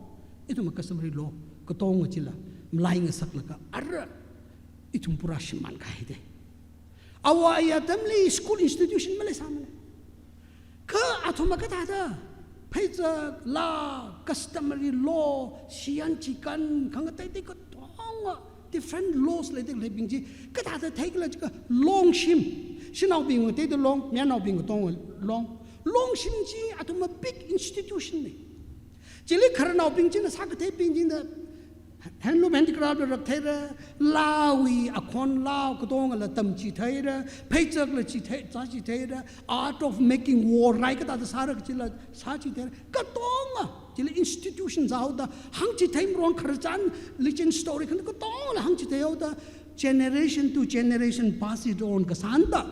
Ithum customary law katonga chila malai ngasaklaga ara ithum pura shimān kahaida. Awo ayi atamli school institution maleisāmana. Kha athum kathāda, pheisak, laa, customary law, shiyan chikan, khangatei tei katonga different laws leida khaleibing chi kathāda theikhala jiakha longshim. Shanaobing ngateida long, mayarnaobing ngateida long. Longshim chi athum big institution na. Chili khararnaobing china sākatheibing china handloom handicraft la raktheira, laawui akhon laa katongala tamchitheira, pheisak la chithei, zāchitheira, art of making war rai kathāda sāra kachila sāchitheira, katonga chili institution sāhaoda, hāngchithei marong khararchan, legend story khan katongala hāngchitheihaoda, generation to generation pass it on kasāna da.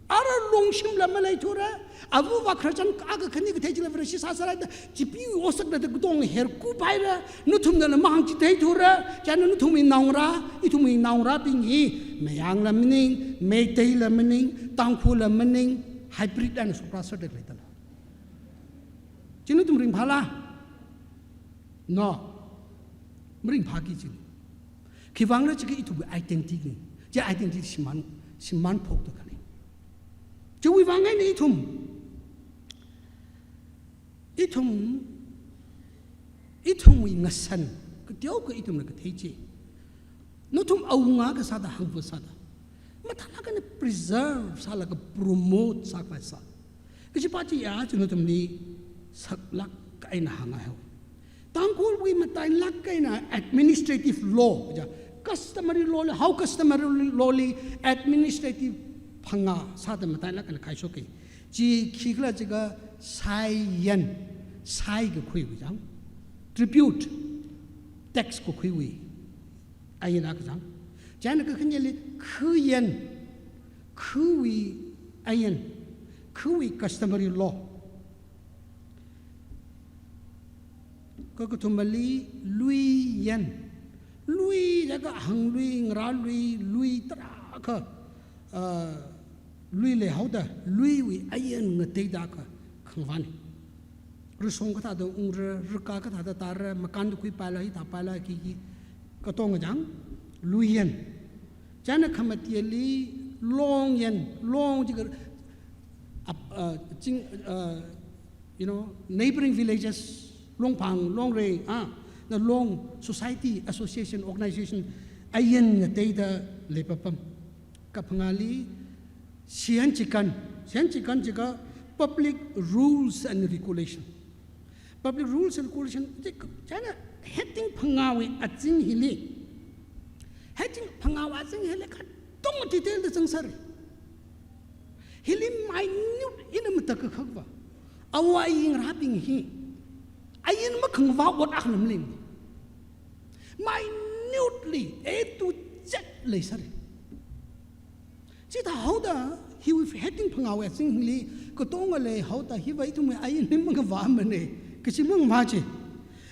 Ara longshimla maleithura, avava khararchan akha khani kathei chila Vareshi sāsāra da, chipi osak da katong herkup haira, nathumnala mahāngchitheithura, chieina nathumwui naongarā, ithumwui naongarābing hi, Mayangla maning, Meiteila maning, Tangkhulna maning, hybrid eina shokra sāda leidala. Chi nathum ringphāla? No. Maringphāki chi. Khiwuivangla jiakha ithum identity na. Chi identity shimān, shimān phokda khalei. Chiwuivang eina ithum, ithum, ithumwui ngashan, kateokha ithumna kathei chi, nathum awunga kasāda, hangva sāda, mathālāk eina preserve sālaga promote sākhavai sā. Kachipa chiya chi nathumli saklāk eina hānghaihaowa. Tangkhulwui matailāk eina administrative law, ja, customary law li, hao customary law li administrative phangā sāda matailāk eina khaishoka. Chi khikhala jiakha saiyan, sai kakhuiwui chang, tribute, tax kakhuiwui ain akha chang. Chieina kakhaneli khayan, khawui ain, khawui customary law. Kakathumali luiyan. Lui jiakha hanglui, ngarālui, lui tarākha, ah, lui leihaoda, luiwui ain ngateida kha khangavāna. Rashong kathāda ungra, raka kathāda tāra, makānda khuipaila, hithāpaila, khikhi, katonga chang, luiyan. Chieina khamateli longyan, long jiakha, ap-, ah, ching, ah, you know, neighboring villages, Longphang, Longreng, ah, na long society, association, organization, ain ngateida leipapam. Kaphangāli, shiyan chikan, shiyan chikan jiakha public rules and regulation. Public rules and regulation, chi, chieina heading phangāwui azing hili, heading phangāwui azing hili katonga detail da zangsāra. Hili minute eina matakhak akhava, awo ayi ngarābing hi ain makhangavā ot akha lam leng. Minutely, A to Z leisāra. Chithāhaoda, hiwui heading phangāwui azing hili katonga leihaoda, hiva ithumwui ain hi mangavāmana, kachi mangavā chi.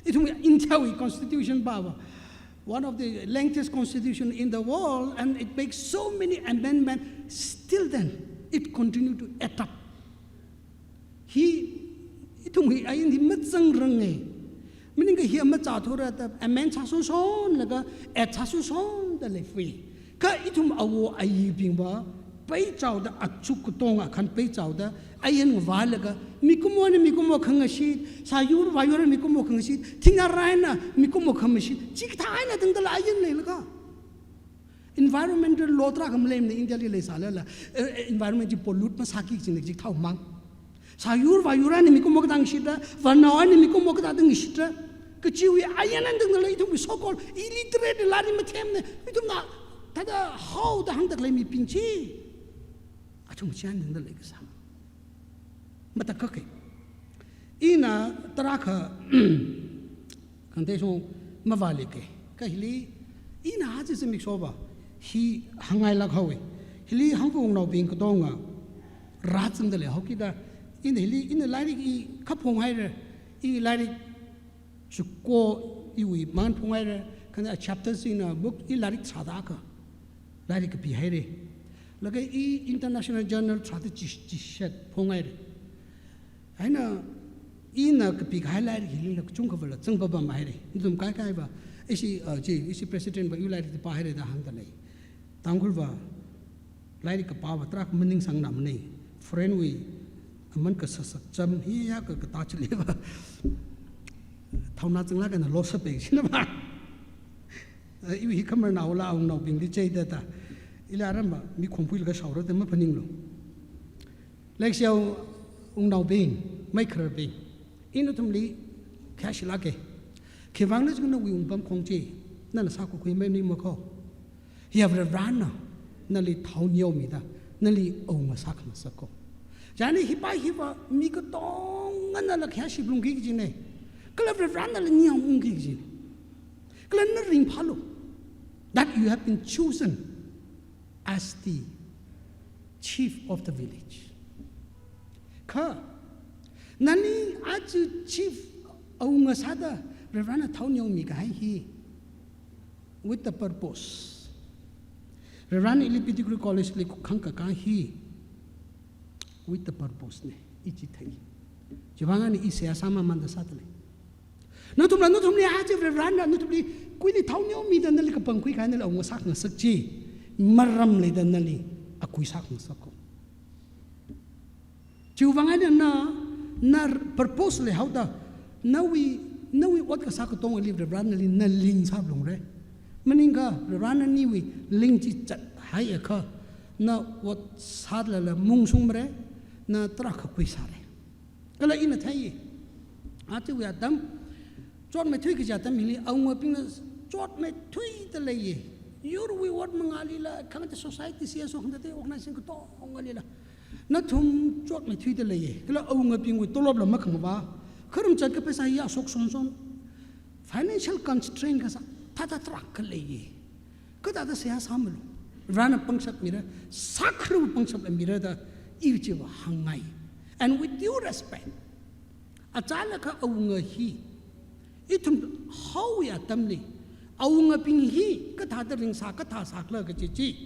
Ithumwui Indiawui constitution pava, one of the lengthiest constitution in the world, and it makes so many amendments. Still then, it continue to add up. Hi, ithumwui ain hi mazangranga. Maningakha hi mazāthura da amend sāshonshonlaga, add sāshonshonda leifui. Kha ithum awo ayibingva, peichaoda achuk katonga khan peichaoda, ain ngavālaga, mikumo eina mikumo khangashit, sāyur vāyur eina mikumo khangashit, thingngarā eina mikumo khangashit, chikathā eina tangdala ain leilaga. Environmental law tarākha maleimana Indiali leisālala, eh, eh, environment chi pollute masāki kajina chikathāwui mang. Sāyur vāyur eina mikumo kathā ngashitra, vānao eina mikumo kathāda ngashitra, kachiwui ain eina tangdala ithumwui so-called illiterate, lairik mathemna, ithumna thāda haoda hāngda khalei mibing chi, athum chi eina tangda leikasā. Matakhak. Ina tarākha khangatei shong mavāli ke. Kha hili ina aja zimiksho va hi hāngngailāk haowe. Hili Hangva wungnaobing katonga rāzangda leihaokida, ina hili ina lairik i kaphung haira, i lairik chiko iwui man phung haira, kha a chapter sina book i lairik tharāda akha lairik kapi haira. Laga i international journal tharāda chi, chishat phung haira. Eina ina kapikahai lairik hilila kachungkha vala zangpapam haira. Nathum kaikai va, ishi, uh, chi, ishi president va iwui lairik pāhaira da hāngda lei. Tangkhul va lairik kapā va tarākha maningsangna manei. Foreign wui aman kasasak cham hi ya ka kata chili va. Thaona zanglāk eina loss pe shina va. Eh, iwui hi khamar naola wungnaobingli cheida da. Ila aram va mi khongpui laga shaora da maphaninglu. Leishiya wungnaobing, maikhararbing, ina nathumli khayāshilāke. Khiwuivang na jing nawui wungpamkhong chi nana sākakhui maningmako. Hiya Varivarana nali thao neomida, nali awunga sākhangasakko. Chieina hipa hiva mi katonga nala khayāshi phalungki kajine. Kala Varivarana nali neoungki kajine. Kala na ringphālu that you have been chosen as the chief of the village. Kha nani aja chief awunga sāda Varivarana thao neomikahai hi with the purpose. Varivarana ili Pettigrew College li khangkakā hi with the purpose ne, i chi thei. Chiwuivang eina i seihā sāmamanda sāda lei. Nathumla, nathumli aja Varivarana nathumli kuili thao neomida nali kapangkhuikahai, nali awunga sākhangasak chi maram leida nali akui sākhangasakko. Chiwuivang eina na, na purpose leihaoda, nawui, nawui ot kasā katongali Varivarana nali na ling sāphalungra. Maningakha Varivarana nawui ling chi zathaiakha, na ot sālala mungshungmara, na tarākha khuisāra. Kala ina thei, ajawui atam, chotmeithui kaji atam hili awungabingna chotmeithuida leiya. Yurwui ot mangālila, khangatei society, C S O, khangatei organization katongalila nathum chotmeithuida leiya. Kala awungabingwui tolopla makhangavā, kharam zatkha pheisā ya shokshonshon, financial constraint kasā thāda tarākha leiya. Kathāda seihā sāmalu. Varivarana pangshap mira, sākharawui pangshapla mira da i chiva hāngngai. And with due respect, achālakha awunga hi, ithum haowui atamli awungabing hi kathāda ringsā, kathā sākhala kaji chi,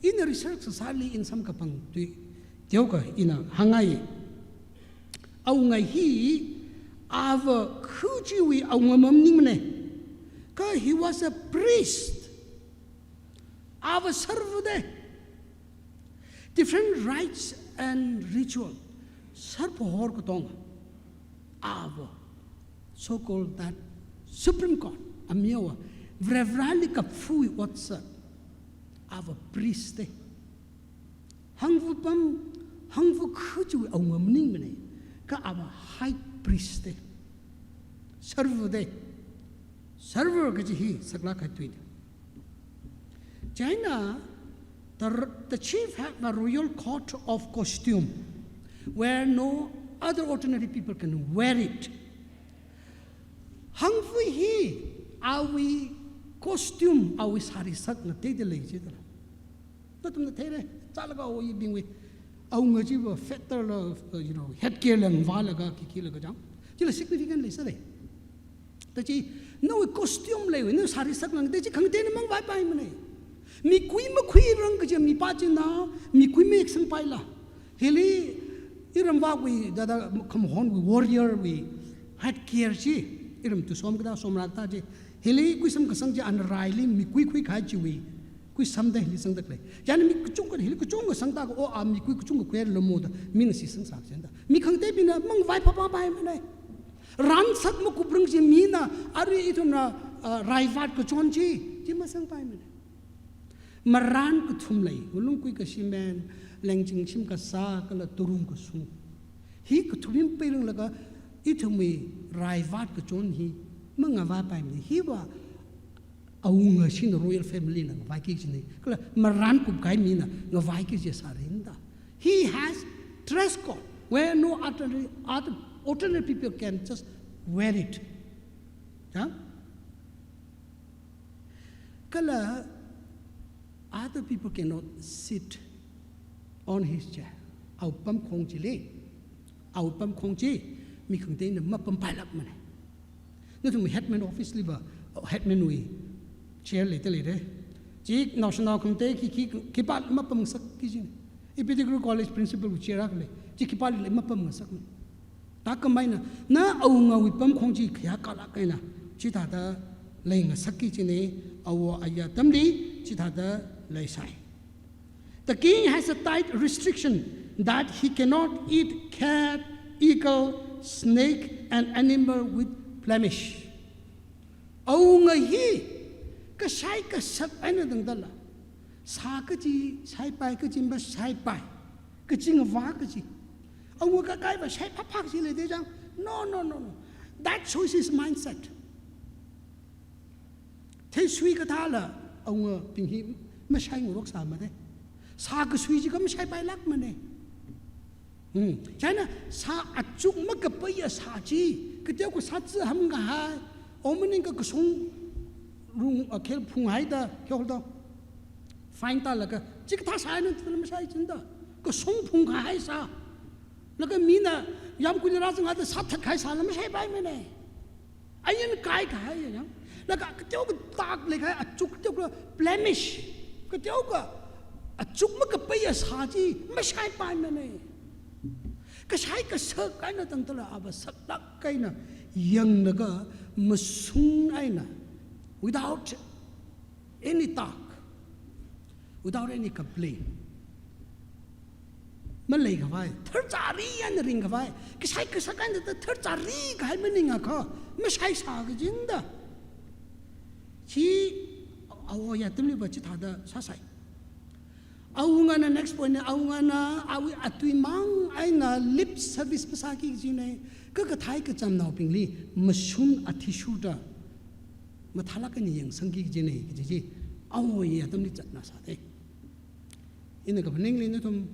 ina research sāli ina samkaphang tui teokha ina hāngngai. Awunga hi ava khuchiwui awunga maningmana. Kha he was a priest. Ava sarvade. Different rites and ritual. Sarpahor katonga. Ava, so-called that Supreme Court, amiawa, Varivarali kaphungwui ot sā. Ava priest de. Hangva pam, Hangva khuchiwui awunga maningmana. Kha ava high priest de. Sarvade. Sarva kaji hi saklāk kahai tui de. Chieina, the, the chief have a royal coat of costume where no other ordinary people can wear it. Hangva hi awui costume, awui sari sak ngateida lei jida. Nathumna theira, chālakha awui bingwui awunga chiva feather la, uh, you know, headgear la ngavālaga, khikhilaga chang. Chila significant leisālei. Tachi, nawui costume leiwui, nawui sari sak nang, tachi khangateina mangavaipaimana. Mikui makhuirang kaja mipā china, mikui mayeksangpaila. Hili iramvāwui, thāda khamahonwui warrior wui headgear chi, iram tu som kada som rāta chi. Hili kuisam kasang chi ana raili mikui khuikahai chiwui kuisamda hili sangda khalei. Chieina mi kachungkha hili kachungkha sangda kha, o a mikui kachungkha khuilamoda, mina si sangsā chieina. Mi khangateibingna mangavai phaphapaimana. Ransak makuprang chi mina, arui ithumna, ah, raivat kachon chi, chi masangpaimana. Maran kathum lei, ngalungkui kashimen, lengching shim kasā, kala turum kasung. Hi kathum hi mapeiranglaga, ithumwui raivat kachon hi mangavaipaimana. Hiva awunga shina royal family na ngavaiki kajina. Kala maran kupkahai mina ngavaiki kaji sārinda. He has dress code where no other, other Ordinary people can just wear it. Ya? Kala other people cannot sit on his chair. Awui pamkhong chili, awui pamkhong chi mi khangateina mapampailākmana. Nathum headman office liva, headman wui chair leida leira. Chi naoshinao khangatei khi, khi, khipāli mapamngasakki kajina. Ipitikiru College principal wui chair akha lei. Chi khipālila mapamngasakmana. Thākhamei eina, na awungawui pamkhong chi khayākalāk eina chithāda leingasakki kajina, awo ayi atamli chithāda leisai. The king has a tight restriction that he cannot eat cat, eagle, snake, and animal with blemish. Awunga hi kashai kasak eina tangdala, sā kaji shaipai, kaji mashaipai, kaji ngavā kaji, awunga kakaiva shaiphāphā kaji leida chang. No, no, no, no. That shows his mindset. Theisui kathāla awungabing hi mashaingaroksāmana. Sā kasui chi kha mashaipailākmana. Hmm. China sā achuk makapaiya sā chi, kateokha sā chi hamkahai, o maningakha kashong rung, a, khel phunghaida, khel da. Fine tālaga, chikathā sā eina tangdala mashai kajina da. Kashong phungkahai sā. Laga mina yāmguili rāzangda sā thatkahai sāla mashaipaimana. Ain kaikahai ya. Laga kateokha tak leikahai achuk, kateokha blemish, kateokha achuk makapaiya sā chi mashaipaimana. Kashai kasak eina tangdala ava saklāk eina yanglaga mashun eina, without any talk, without any complaint. Maleikhavai, tharchāri eina ringkhavai, kashai kasak eina tharchāri kahai maningakha mashaisā kajina da. Chi awo ayi atamliva chithāda sāsai. Awungana, next point na, awungana awui atui mang eina lip service masāki kajina, kha kathāi kachamnaobingli mashun athishurda mathālāk eina yangsangki kajina kaji chi awo ayi atamli zatngasakta. Ina kaphaningli nathum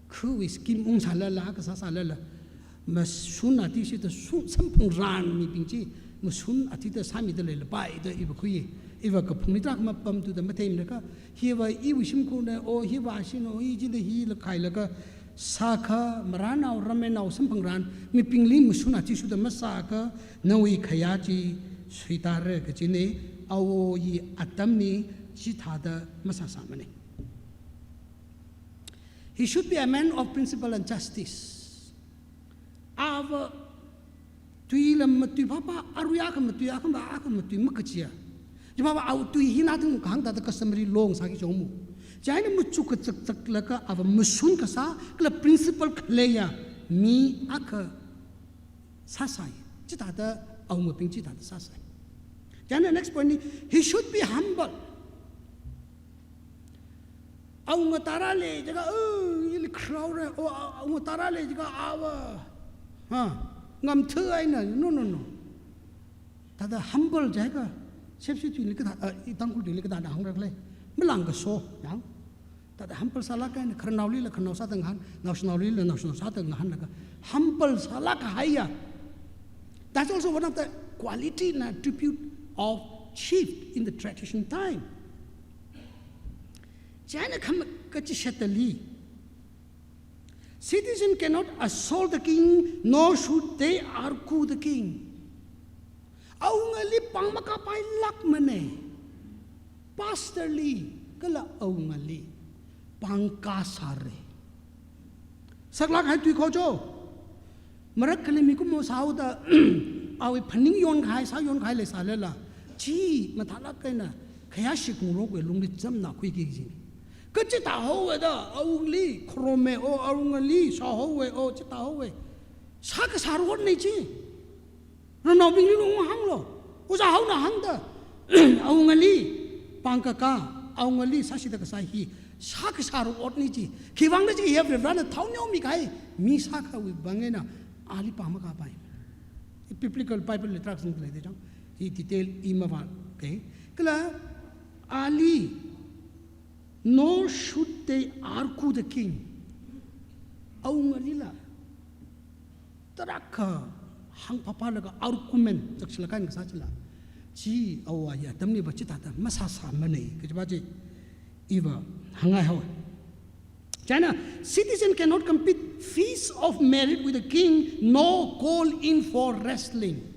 khawui scheme ungsālala, kasā sālala, mashun athishurda shun, samphangran mibing chi mashun athida sāmida leilapai da iva khui. Iva kaphungli tarākha mapamthuda matheimanakha, hiva iwui shimkhurna, o hiva shina, o hi chida hila khailaga sākha, marānao, rameinao, samphangran mibingli mashun athishurda masākha, nawui khayā chi suitāra kajina. Awo ayi atamli chithāda masāsāmana. He should be a man of principle and justice. Ava tuila matui phāphā, arui akha matui, akhama akha matui makachiya. Chiva awui tui hina thang kahāng thāda customary law ngasāki chongmu. Chieina machuk kachakchaklaga ava mashun kasā, kala principle khaleiya mi akha sāsai. Chithāda awungabing chithāda sāsai. Chieina next point na, he should be humble. Awunga tarā lei jiakha, oh, ili kharāra, oh, awunga tarā lei jiakha ava, ha, ngamtha eina, no, no, no. Thāda humble jiakha, sepsi tuili kathā, ah, i Tangkhul tuili kathāda hāngra khala, malāngkaso, yang. Thāda humble sālāk eina, khararnaolila khararnao sāda ngahān, naoshinaolila naoshinao sāda ngahānlaga, humble sālāk kahaiya. That's also one of the quality and attribute of chief in the tradition time. Chieina kham-, kachishatali, citizen cannot assault the king, nor should they argue the king. Awungali pāng makāpailākmana. Pastor li kala awungali pāng kasāra. Saklāk kahai tui khocho. Marak kali mikumo sāhaoda, awui phaning yonkahai, sā yonkahai leisālala, chi mathālāk eina khayāshik ngarokwui lungli chamna khuiki kajina. Kachithā haowa da, awungli kharoma, o awungali sāhaowa, o chithā haowa. Sākasāra otna chi. Ramnaobingli lung hānglu. Ojā haona hāngda, awungali pāng kakā, awungali sāshida kasā hi sākasāra otna chi. Khiwuivang da jiakha Varivarana thao neomikahai mi sākhavai vang eina ali pāng makāpai. Biblical Bible li tarākha singda leida chang. Hi detail i mavāla kei. Kala ali, nor should they argue the king. Awungalila tarākha hāngphāphālaga argument chakshilakha kasā chila, chi awui atamliva chithāda masāsāmanei kajiva chi iva hāngngai haowa. China, citizen cannot compete feast of merit with the king, nor call in for wrestling.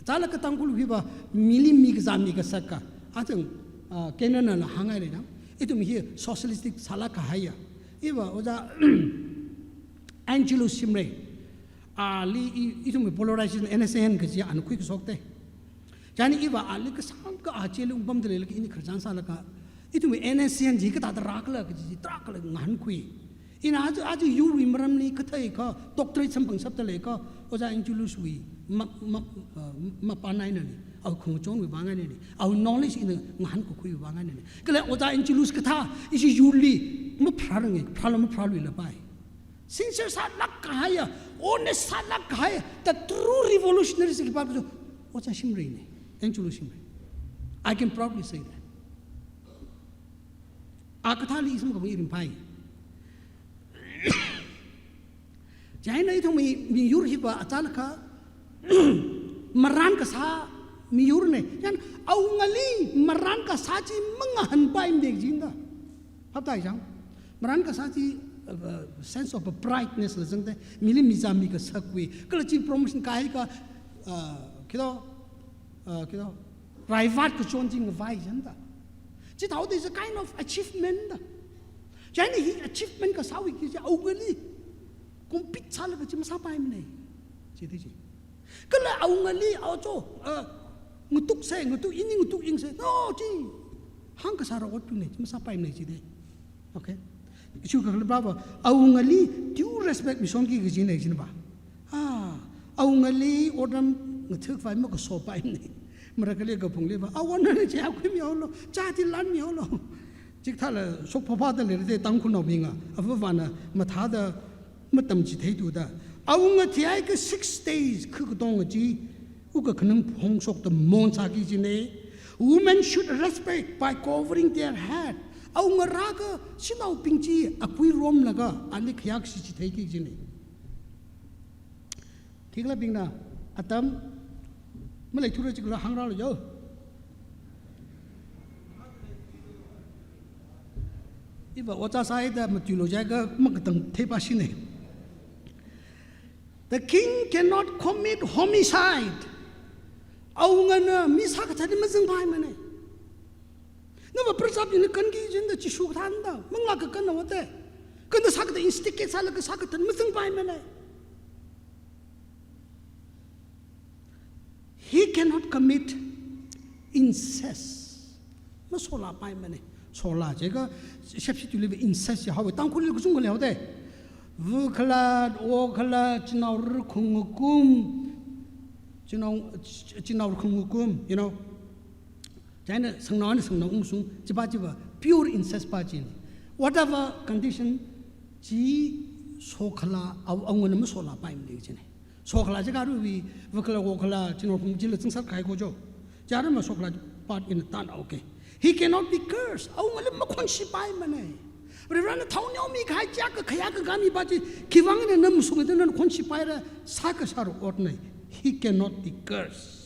Chālakha Tangkhul hiva mili mikazā mikasaka, achang, ah, Kenana la hāngngai lei na. Ithum hi socialistic sālakha haiya. Iva Ojā Angelus Shimray. Ali i, ithumwui polarization N S C N kaji ana khuikashokte. China iva ali kasāngkha achili ungpamda leilakha ini khararchan sālakha, ithumwui N S C N chi kathāda rākhala kaji tarākha ngahānkhui. Ina aja, aja yurwui maramli kathākha doctorate samphangshapda leikha, Ojā Angeluswui ma, ma, uh, mapānainani, awui khangachonwui vāngainani, awui knowledge ina ngahānkakhuiwui vāngainani. Kala Ojā Angelus kathā ishi yurli mapharārange, pharāla mapharāluilapai. Sincere sālakka haiya, honest sālakka haiya, the true revolutionary si khipā kajo, Ojā Shimray ne, Angelus Shimray. I can proudly say that. A kathāli i samkaphang i ringphai. China ithumwui miyur hiva achālakha marān kasā miyur ne. China awungali marān kasā chi mangahānpaimane jinda. Phaptāi chang. Marān kasā chi, uh, uh, sense of a prideness la zangda, mili mikazā mikasakwui, kala chi promotion kahai kha, uh, khi to, uh, khi to, raivat kachon chi ngavai janda. Chithāda is a kind of achievement da. China hi achievement kasāwui khi chi awungali compete sālaga chi masāpaimane. Chithāda chi. Kala awungali acho, uh, ngatuk se, ngatuk ini ngatuk ing se. No, chi. Hāngkasāra ot tune, chi masāpaimane chithāda. Okay. Ichu kakhala baba, awungali due respect misonki kajine jinaba. Ah, awungali otram ngathukvai makasopaimane. Marakali kaphungliva, awana ne chi akhui mihaolo, chati lan mihaolo. Chikathāla shokphāphāda leirade Tangkhulnaobinga, avāvana mathāda matamchitheithuda. Awunga thihaikha six days kha katonga chi, wukkhanang phongshokda mon sāki jine. Women should respect by covering their head. Awunga rākha shanaobing chi akui romlaga, ali khayākashi chitheiki jine. Khikhalabingna, atam, maleithura chikla hāngrālu yo. Iva ojā sāida matuilu jiakha makatang theipa shine. The king cannot commit homicide. Awungana mi sākathāli mazangpaimane. Nava prajabingna kanki jinda Jishu kathānda, manglā kakana wate. Kanda sākathā instigate sālaga sākathā mazangpaimane. He cannot commit incest. Masolapaimane. Sola jiakha, shepshi tuiliva incest jihaowa. Tangkhulli kachungkha leihaoda. Vukhala, okhala, chinao rukhung ngakum. Chinao, chinao rukhung ngakum, you know. China shangnao eina shangnao ungshung, chipa chiva pure incest pa chine. Whatever condition, chi sokhala, aw-, awungana masolapaimane chine. Sokhala jiakha aruiwui, vukhala, okhala, chinao rukhung chila zangsat kahai ko jo. Chara masokhala part in tan, okay. He cannot be cursed. Awungala makhonshipaimane. Varena thao neomi kahai jiakha khayā kagami pa chi, khiwuivang eina na mashungda nana khonshipaira, sākasāra otne. He cannot be cursed.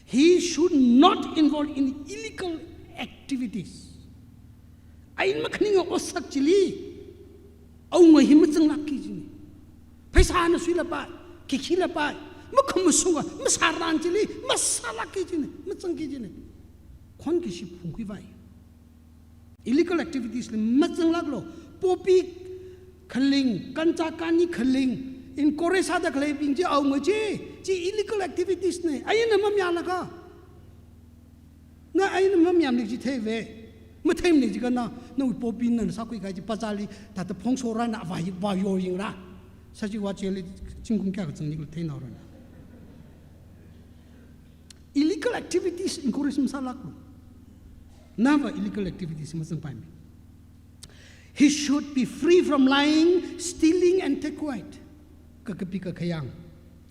He should not involve in illegal activities. Ain makhaninga otsak chili, awunga hi mazanglākki jine. Pheisāna suilapai, khikhilapai, makhamashunga, masāran chili, masālākki jine, mazangki jine. Khonkashi phungkhuivai. Illegal activities li mazanglāklu, poppy khaling, kancha kani khaling, encourage sāda khaleibing chi awunga chi, chi illegal activities ne, aina mamayālaga. Na aina mamayāmane chi theive, matheimane jiakha na, nawui poppy nana sākhui kahai chi pazali, thāda phongshorana vā, vāyoyingra. Sāchiva chili zingkum kayākha zangni khala theinaorana. Illegal activities encourage masālāklu. Nava illegal activities mazangpaimane. He should be free from lying, stealing and take quite. Kakapi kakhayang.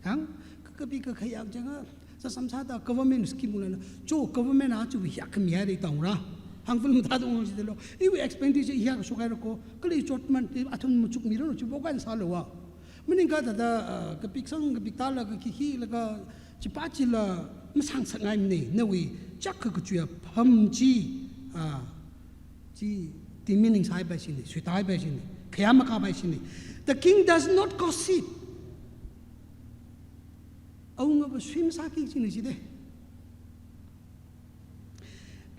Hang? Kakapi kakhayang jiakha, sāsam sāda government scheme lana. Cho government a chu hiya khami haira tongra. Hang film thāda ung jidalo. Iwui expenditure hiya kashok haira ko. Kali chotman, athum machukmira no chi bokan sālo wa. Maningkha thāda, ah, kapiksang, kapiktālaga khikhilaga, chipā chila masāngasakngaimana, nawui chāk kakachui apham chi, ah, chi demeaning sāhaipai shina, suitāhaipai shina, khayā makāpai shina. The king does not gossip. Awungava sui masāki kajina chida.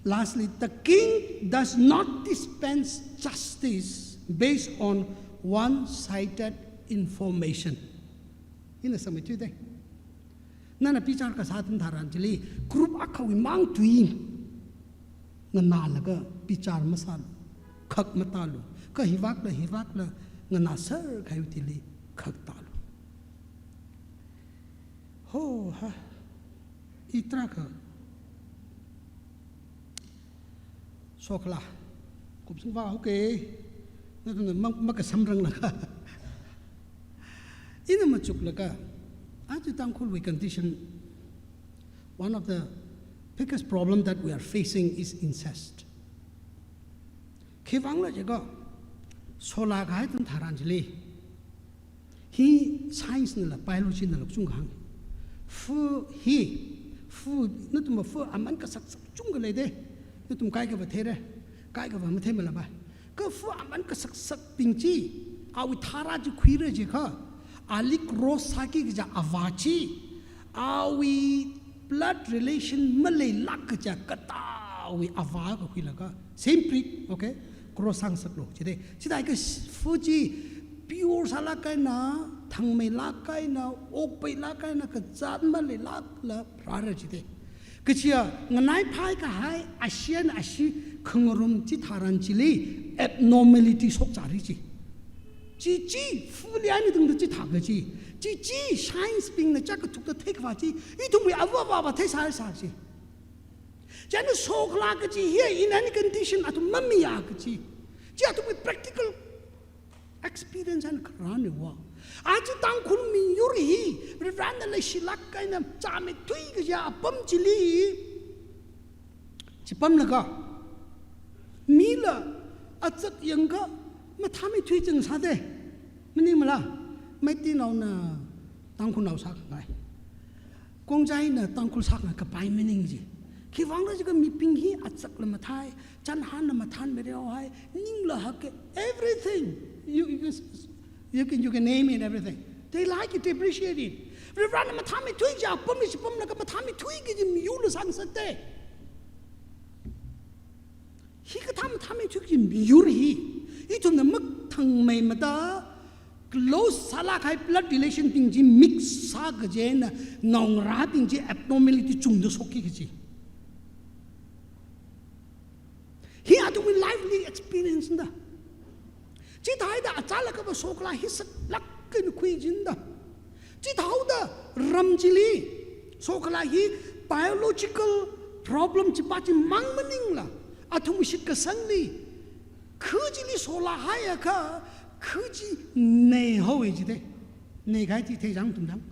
Lastly, the king does not dispense justice based on one-sided information. Ina sāmeithuida. Nana bichar kasā atam tharan chili, group akhawui mang tui nganālaga bichar masālu, khak matālu, kha hivākla, hivākla nganāser kahaiwui thili khak tālu. Ho, ha. Itra ka. Sokla. Kupsung va, okay. Nathumna ma, makasamranglakha. Ina machuklaga. Aja Tangkhulwui condition, one of the biggest problem that we are facing is incest. Khivangla jiakha, sola kahai atam tharan chili, hi science nala, biology nala kachungkha hānga. Fu hi, fu, nathum fu aman kasaksak chungkha leida. Nathum kaikha va theira, kaikha va matheimalapa. Kha fu aman kasaksakbing chi, awui thara chi khuira jiakha, ali cross sāki kaja avā chi, awui blood relation maleilāk kaja katāwui avā akha khuilaga, same breed, okay? Cross sāngasaklu, chida. Chida ka fu chi pure sālāk eina, thangmeilāk eina, okpailāk eina, kazāt maleilākla rāra chida. Kachiya nganaiphai kahai, ashiyan ashi khangarum chitharan chili abnormality shokzāra chi. Chi chi, fuli ani tangda chithā kaji. Chi chi, science bingna chāk kathukta theikhavā chi, ithumwui avāvā va theisāsā chi. Chieina sokla kaji hi, in any condition, athum mamiya kaji. Chi athumwui practical experience eina kharāna va. Aja Tangkhul miyur hi, Varivarana leishilāk eina chāmeithui kaja apam chili, chipamlaga, mila azak yangakha mathāmeithui chang sāda. Maningmala, Meiteinaona Tangkhulnao sākhangai, Khongjaina Tangkhul sākhangai kapai maning chi. Khivangla jiakha mibing hi azakla mathāi, chānhanla mathānmeireohai, ningla hake, everything. You, you can, you can, you can name it, everything. They like it, they appreciate it. Varivarana mathāmeithui kaja apam chi pamlaga mathāmeithui kaji miyurla sāngasakda. Hikathā mathāmeithui kaji miyur hi, ithumna mathangmeimada, close sālāk kahai blood relation bing chi mix sā kaji eina naongarābing chi abnormality chungda shokki kaji. Hi athumwui lively experience na da. Chithāhaida achālakha va sokla hi saklāk eina khui jin da. Chithāhaoda ram chili sokla hi biological problem chipā chimang maningla, athumwui shitkasangli, khu chili sola haiakha, khu chi neihaowa chida. Neikahai chi theichang tumchang.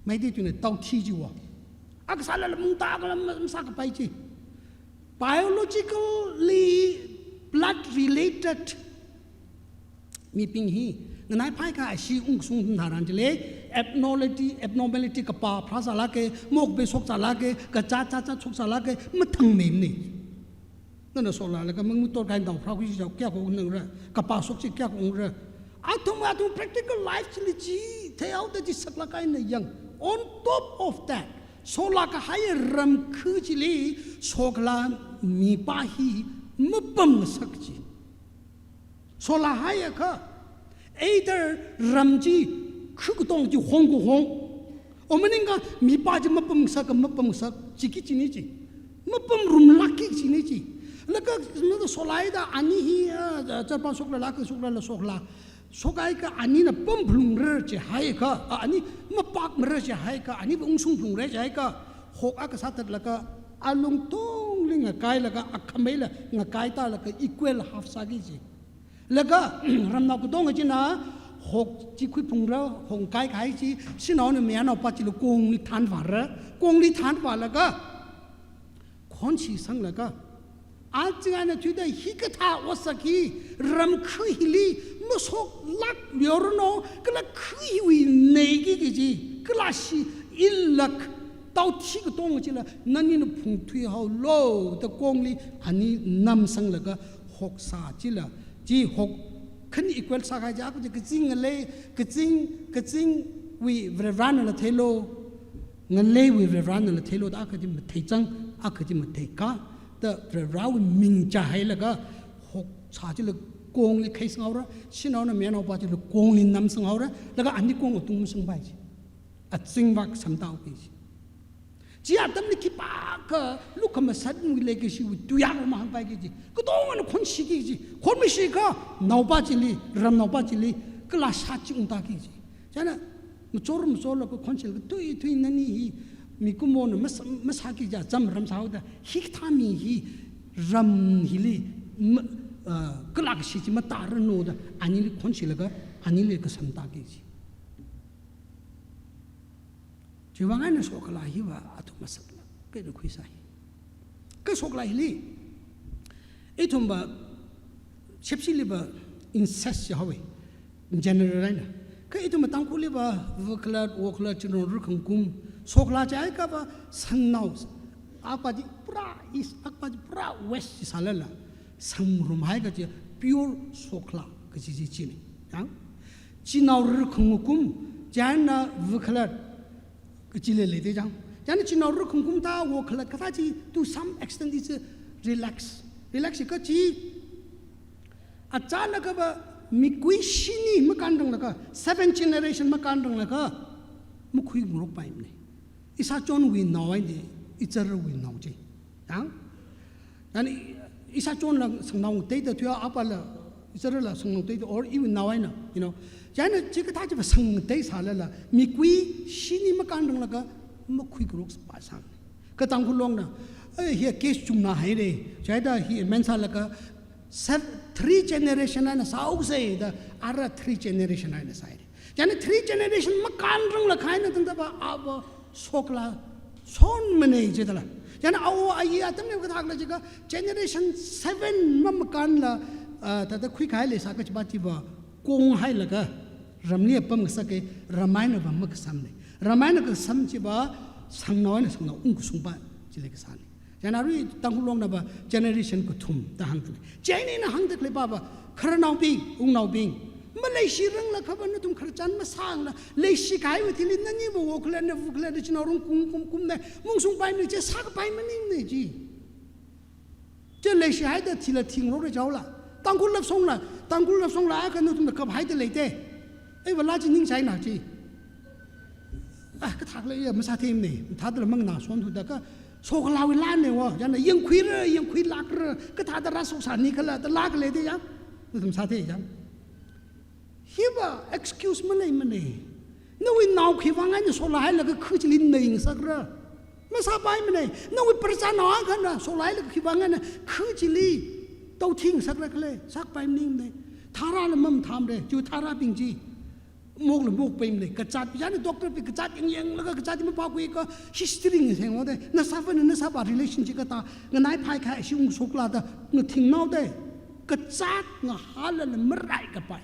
Meitei tuina tao thi chiwa. Akha sālala mungta kala ma-, masākapai chi. Biologically blood related mibing hi, nganaiphai kahai ashi ungshung atam tharan chili, abnormality, abnormality kapā pharāzālāka, maokpai shokzālāka, kazāt zāt zāt shokzālāka, mathangmeimana. Nana solalaga mangmutor kahai nao pharākhui chi kayākha ungra, kapā shok chi kayākha ungra. Athum, athum practical life chili chi theihaoda chi saklāk eina yang. On top of that, sola kahai ram khu chili sokla mipā hi mapamngasak chi. Sola haiakha, either ram chi khu katong chi hong kahong, o maningakha mipā chi mapamngasaka, mapamngasak, chiki chini chi. Mapamrumlākki chini chi. Laga, laga solaida ani hi, ah, chapa shoklala, kha shoklala sokla. Shokhaiakha anina pamphalungra jihaiakha, ah, ani mapakmara jihaiakha, ani ungshungphalungra jihaiakha, hok akha sāthatlaga, alungtongli ngakailaga, akhameila ngakaitālaga, equal half sāki chi. Laga, ramnao katong china, hok chi khuiphalungra, hok kaikahai chi, shanaona mayarnaopā chila kongli thanvāra, kongli thanvālaga, khon shisanglaga, aja ngaina thuida hikathā otsak hi, ram khu hili, masoklak yorno, kala khuiwui neiki kaji, kala shi ilak tauthi katonga chila, nanina phungthui haolo, da kongli, ani namsanglaga hoksā chila, chi hok khani equal sākahai chi, akha chi kazing ngalei, kazing, kazingwui Varivarānala theilo, ngaleiwui Varivarānala theilo, da akha chi matheichang, akha chi matheika, da Varivarāwui ming chihailaga hoksā chila kongli khaisang haora, shanaona mayarnaopa chila kongli namsang haora, laga ani kong atung masangpai chi. Azingvak samtao kaji. Chi atamli khipākha lukhamashanwui leikashiwui tuiyār mahāngpai kaji. Katongana khonshiki kaji. Khon mashiakha naopa chili, ramnaopa chili, kala shat chi ungtaki kaji. Chieina machor machorlaga khonshilaga tui tui nani hi mikumona mas-, masāki kaja cham ram sāhaoda, hikathā mi hi ram hili ma-, ah, kala kashi chi matarano da, anili khonshilaga, anili kasamtaki kaji. Chiwui vang eina sokhalā hiva athum masaklāk eina khuisai. Kha sokhalā hili, ithumva, Shepshiliva incest jihaowa, general eina. Kha ithumva Tangkhulliva, vukhalat, wokhalat, chinao rakhangkum, sokhalā jihaikava, sangnao, akpa chi pura east, akpa chi pura west chi sālala, sangrumhai kaji pure sokhalā kaji chi china. Yang? Chinao rakhangkum, chieina vukhalat, kachili leida chang. Chieina chinao rakhangkum thā wokhalat kathā chi, to some extent it's a relax. Relax kaji, achālakha va mikui shini makānranglakha, seven generation makānranglakha, makhuingarokpaimana. Ishāchonwui nao eina, icharawui nao chi. Yang? Chieina i-, ishāchonla sangnao ngateida thuiya, apala, icharala sangnao ngateida, or iwui nao eina, you know. Chieina chikathā chiva sang ngatei sālala, mikui shini makānranglakha, makhuingarokpai sāng. Kha Tangkhul longna, eh, hi case chungna haira, chieina hi men sālaga, sev-, three generation eina sāhaosa da, ara three generation eina sāhaira. Chieina three generation makānranglakha eina tangdava ava sokhalā shonmana jidala. Chieina awo ayi atamli kathākhala jiakha generation seven mamakānla, ah, thāda khuikahai leisā kajipa chiva konghailaga ramli apam kasaka, ram einava makasamna. Ram eina kasam chiva sangnao eina sangnao ungkashungpa chili kasāna. Chieina arui Tangkhul longnava generation kathum da hāngda lei. Chieina ina hāngda khalei pava, khararnaobing, wungnaobing, maleishiranglakha va nathum khararchan masāngla, leishikahaiwui thili naniva wokhalatna, vukhalatna, chinao rakhangkum kumna, maungshungpaimana, chi sākapai maningmana chi. Chi leishihaida thila thingrokra jihaola. Tangkhul love songla, Tangkhul love songla, akha nathumna kaphaida leite. Eiva laa chi ningshai na chi. Ah, kathākhala iya masātheimana, mathāda la manganāshon thuda kha, sokhalāwui laana wo, chieina yangkhuira, yangkhuilākra, kathāda rāshoksānikhala, da laa khalei da yang, nathum sāthei yang. Hiva excuse maleimana. Nawui nao khiwui vang eina sokhalaga khu chili neingasakra. Masāpaimana. Nawui prachanao akhana sokhalaga khiwui vang eina khu chili tauthi ngasakra khala, sākapai maningmana. Tharāla mamathāmara, chi tharābing chi. Mokla mokpaimana, kazāt, yani doctor bing kazāt yang yanglaga kazāt maphākhuiakha history ngasenglo da, nasāvana nasāva relation chi kathā, nganaiphai kahai shi ungsokla da, ngathingnao da, kazāt ngahālala maraikapai.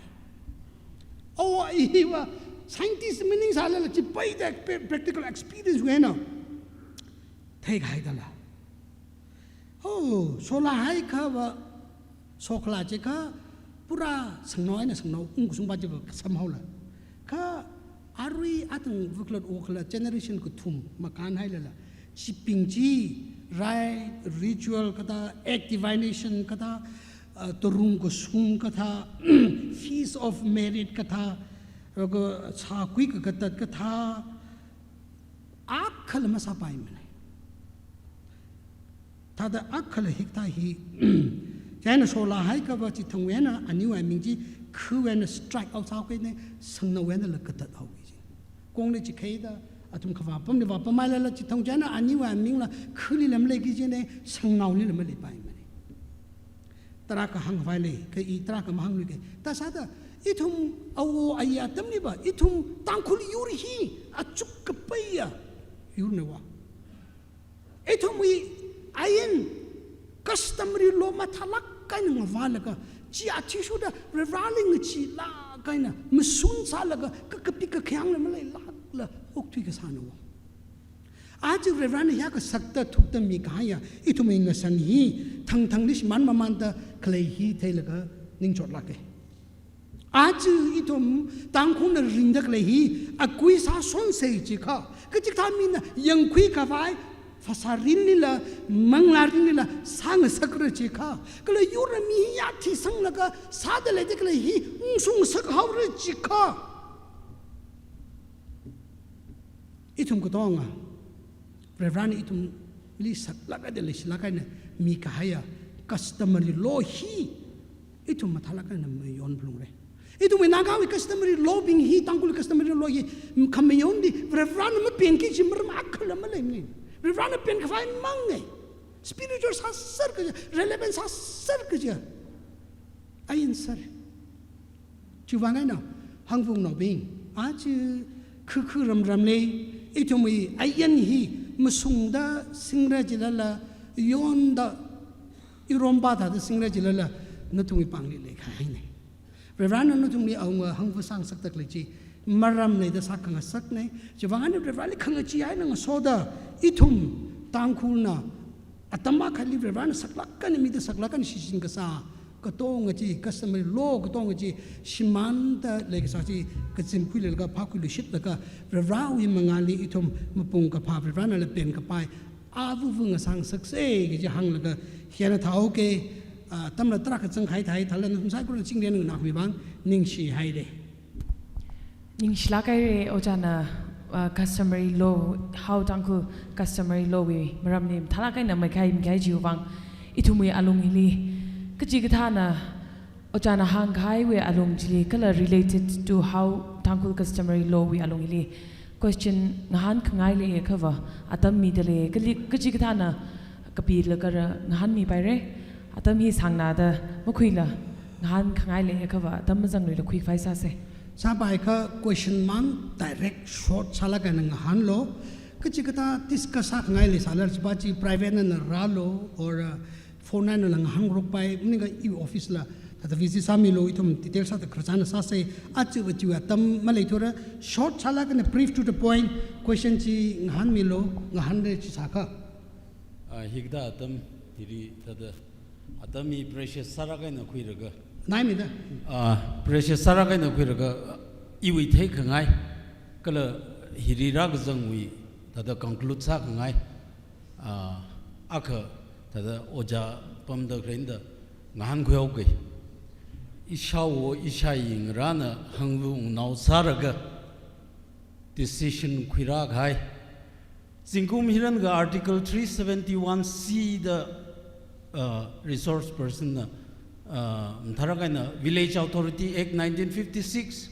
Awo ayiva, scientist maningsālala chipaida pe-, practical experience wui eina theikahai dala. Oh, sokhalahaikha va, sokhala jiakha pura sangnao eina sangnao ungkashungpa chiva kasam haola. Kha arui athang vukhalat wokhalat generation kathum makānhailala, chibing chi rite, ritual kathā, egg divination kathā, ah, tarung kashung kathā, feast of merit kathā, laga sākhui kakatat kathā, akhala masāpaimana. Thāda akhala hikathā hi, chieina sokhalahaikha va chithangwui eina aniwui aming chi khuwui eina strike out sāhaokina, sangnaowui einala katat haoki chi. Kongli chikheida, athum khavā pamli vāpamhailala chithang chieina aniwui amingla khulila maleiki kajina, sangnaolila maleipaimana. Tarākha hāngkhavai lei, kha i tarākha mahāngluika. Thāsāda, ithum awo ayi atamliva, ithum Tangkhul yur hi, achuk kapaiya yurna va. Ithumwui ain customary law mathālāk eina ngavālaga, Chi athishurda Varivarali ngacheelāk eina mashun sālaga ka, kapik kakhayāngla maleilākla okthui kasāna wo. Aja Varivarana hiyākha sakta thukta mikahaiya ithumwui ngasang hi thangthangli shimān mamānda khalei hi theilaga ningchotlāka. Aja ithum Tangkhulna ringda khalei hi akui sāshonsa jiakha, kachikathā mina yangkhui khavai phasā rinlila, manglā rinlila sāngasakra jiakha, kala yurna mi hi athi sanglaga sāda leida khalei hi ungshungsak haora jiakha, ithum katonga Varivarana ithumli saklāk eina leishilāk eina mikahaiya customary law hi ithum mathālāk eina mayon phalungra. Ithumwui Nagawui customary law bing hi, Tangkhul customary law hi, khamayonli Varivarana mapenki kaji maram akhala maleimana. Varivarana penkhavai manga. Spiritual sāser kaja, relevant sāser kaja, ayan ser. Chiwuivang eina, hangvungnaobing, aja khukhu ramramli ithumwui ayan hi mashungda singra jilala, yonda iromba thāda singra jilala, nathumwui pāngli leikhahaina. Varivarana nathumli awunga hangva sāngasakda khalei chi maram leida sākhangasakna. Chiwuivang eina Varivarali khangachee eina ngasoda, ithum Tangkhulna atam akhali Varivarana saklāk eina mida, saklāk eina shichin kasā katonga chi, customary law katonga chi shimānda leikasā chi kazimkhuilaga, phākhuiluishitlaga, Varivarawui mangāli ithum mapung kaphā, Varivaranala penkapai avuvu ngasāngasaksa kaji hānglaga hieina thāhaoka. Ah, atamla tarākha zangkahai thāi, thālala nathum saikorana chingri eina nganākhavai vang ningshihaira. Ningshilāk haira, ojāna, uh, customary law, Hao Tangkhul customary law wui maramli mathālāk eina maikahai mikahai chiwuivang, ithumwui alung hili kachikathāna ojāna hāngkahaiwui alung chili kala related to Hao Tangkhul customary law wui alung hili question ngahānkhangai leiakhava atam midalei, kali, kachikathāna kapilaga rā ngahānmipaira. Atam hi sāngnada makhuila ngahānkhangai leiakhava atam mazangluila khuikhavai sāsa. Sāpaikha question mang direct short sālāk eina ngahānlu. Kachikathā discuss sākhangai leisālala chipa chi private eina rālu, or, uh, phone einala ngahānrokpai, maningakha iwui office la thāda visit sāmilu, ithum detail sāda khararchanna sāsa. Aja aja atam maleithura, short sālāk eina brief to the point, question chi ngahānmilu, ngahānra chisākha. Ah, hikathā atam hili thāda atam hi precious sārāk eina khuilaga. Naimida. Ah, precious sārāk eina khuilaga, ah, iwui theikhangai, kala hili rākazangwui thāda conclude sākhangai, ah, akha thāda ojā pamda khalei eina ngahānkhuihaoka. Ishāwo ishāyi ngarāna hangvungnao sālaga decision khuirākahai. Zingkum hili rālaga Article three seventy-one C da, uh, resource person na, uh, mathālāk eina Village Authority Act nineteen fifty-six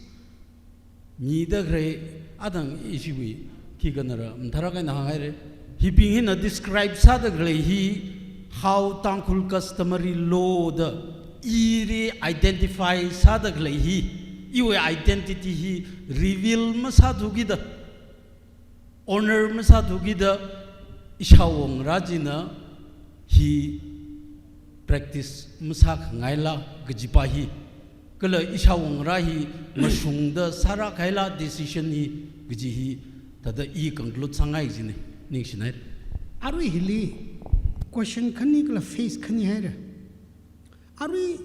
mida khalei, athang ishiwui khikhanara mathālāk eina hānghaira. Hibing hina describe sāda khalei hi Hao Tangkhul customary law da ili identify sāda khalei hi, iwui identity hi reveal masāthukida, honor masāthukida, ishāwo ngarā china hi practice masākhangaila kajipa hi, kala ishāwo ngarā hi mashungda sārākahaila decision hi kaji hi thāda i conclude sāngai jina, ningshinai. Arui hili question khani kala phase khani haira. Arui,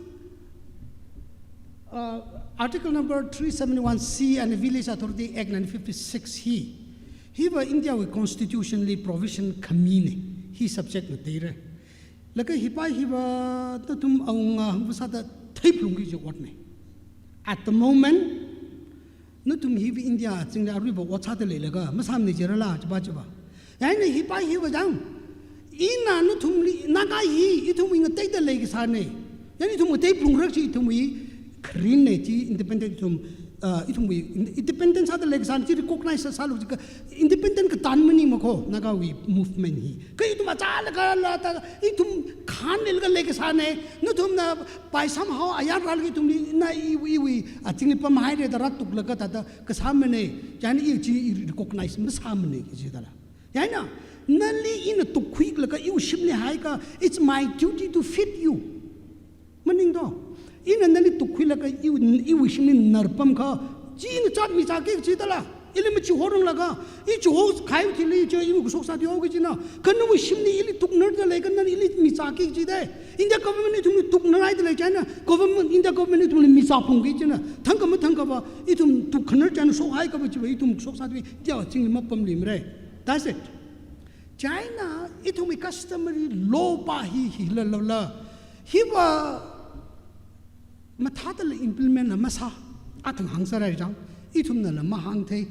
uh, Article number three seventy-one C and Village Authority Act nineteen fifty-six hi, hiva India wui constitution li provision khamina, hi subject ngateira. Laga hipa hiva nathum awunga hangva sāda theiphalungki kaji otna. At the moment, nathum hiva India chingli aruiva ot sāda leilaga masāmana jirala, chipa chipa. Chieina hipa hiva jang, ina nathumli, Naga hi ithumwui ngateida leikasāna. Chieina ithum ngateiphalungra chi ithumwui kharinna chi, independent ithum, uh, ithumwui in-, independent sāda leikasāna chi recognize sālu jiakha independent katān maningmana ko, Nagawui movement hi. Kha ithum achālaga la ta, ithum khānlaga leikasāna, nathumna by somehow ayar rālaga ithumli, na iwui, iwui, achingli pamhaira da rātuklaga thāda kasāmana, chieina i chi i recognize masāmana kaji dala. Chieina, nali ina tukkhuilaga iwui shimli haikha, it's my duty to feed you. Maningdo, Ina nali tukkhuilaga iwui, iwui shimli narpamkha, chi ina jat mi zāki kajidala. Ili machihoranglaga, i chiho kahai thili chi iwui kashok sāthuihaoki kajina. Kha nawui shimli ili tuknarda leikha nana ili mi zāki kajida. India government ithumli tuknarhaida lei china, government, India government ithumli mi zāphungki kajina. Thangkha mathangkhava, ithum tukkhanar china shokhaikhava chiva ithum kashok sāthui, India chingli mapamluimara. That's it. China ithumwui customary law pa hi, hi la la la. Hiva mathāda la implement la masā, athang hāngsārai chang, ithumna la mahāngthei.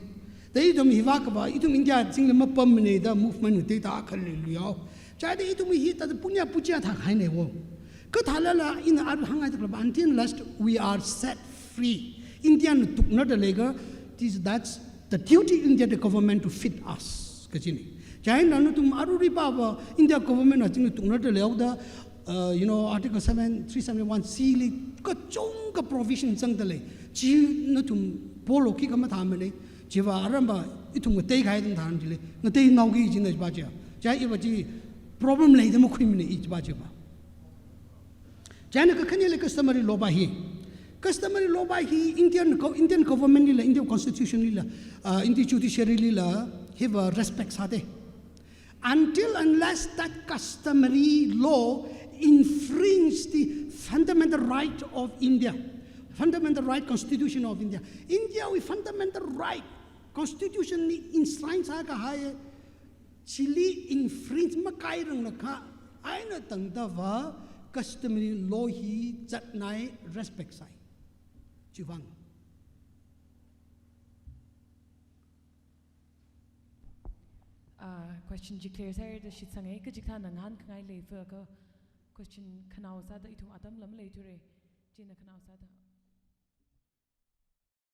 Da ithum hiva kava, ithum India chingli mapammana da movement ngatei da akha leiluihaowa. Chida ithum hi da punya puchia thākhaina wo. Kathālala ina aru hāngngaida khalapa, until unless we are set free, India na tuknarda leikha, this, that's the duty India the government to feed us kajina. China nathum arui pava India government na chingli tuknarda leihaoda, uh, you know, Article seven, three seventy-one C li kachungkha provision zangda lei. Chi nathum polo khikha mathāmana. Chiva aramba ithum ngatei kahai dan than chili, ngateinaoki kajina chiva chi. Chi iva chi problem leida makhuimana i chiva chiva. China kakhaneli customary law pa hi. Customary law pa hi Indian go-, Indian government lila, Indian constitution lila, uh, Indian judiciary lila, hiva respect sāda. Until unless that customary law infringe the fundamental right of India, fundamental right constitution of India. India wui fundamental right constitution li enshrine sākahai chili infringe makairanglaga, eina tangdava customary law hi zatnai, respect sāi. Chiwuivang. Ah, question chi clear sāhaira da shitsanga, kachikathāna ngahānkhangai leifa kha question khanao sāda ithum atam lam leithura, china khanao sāda.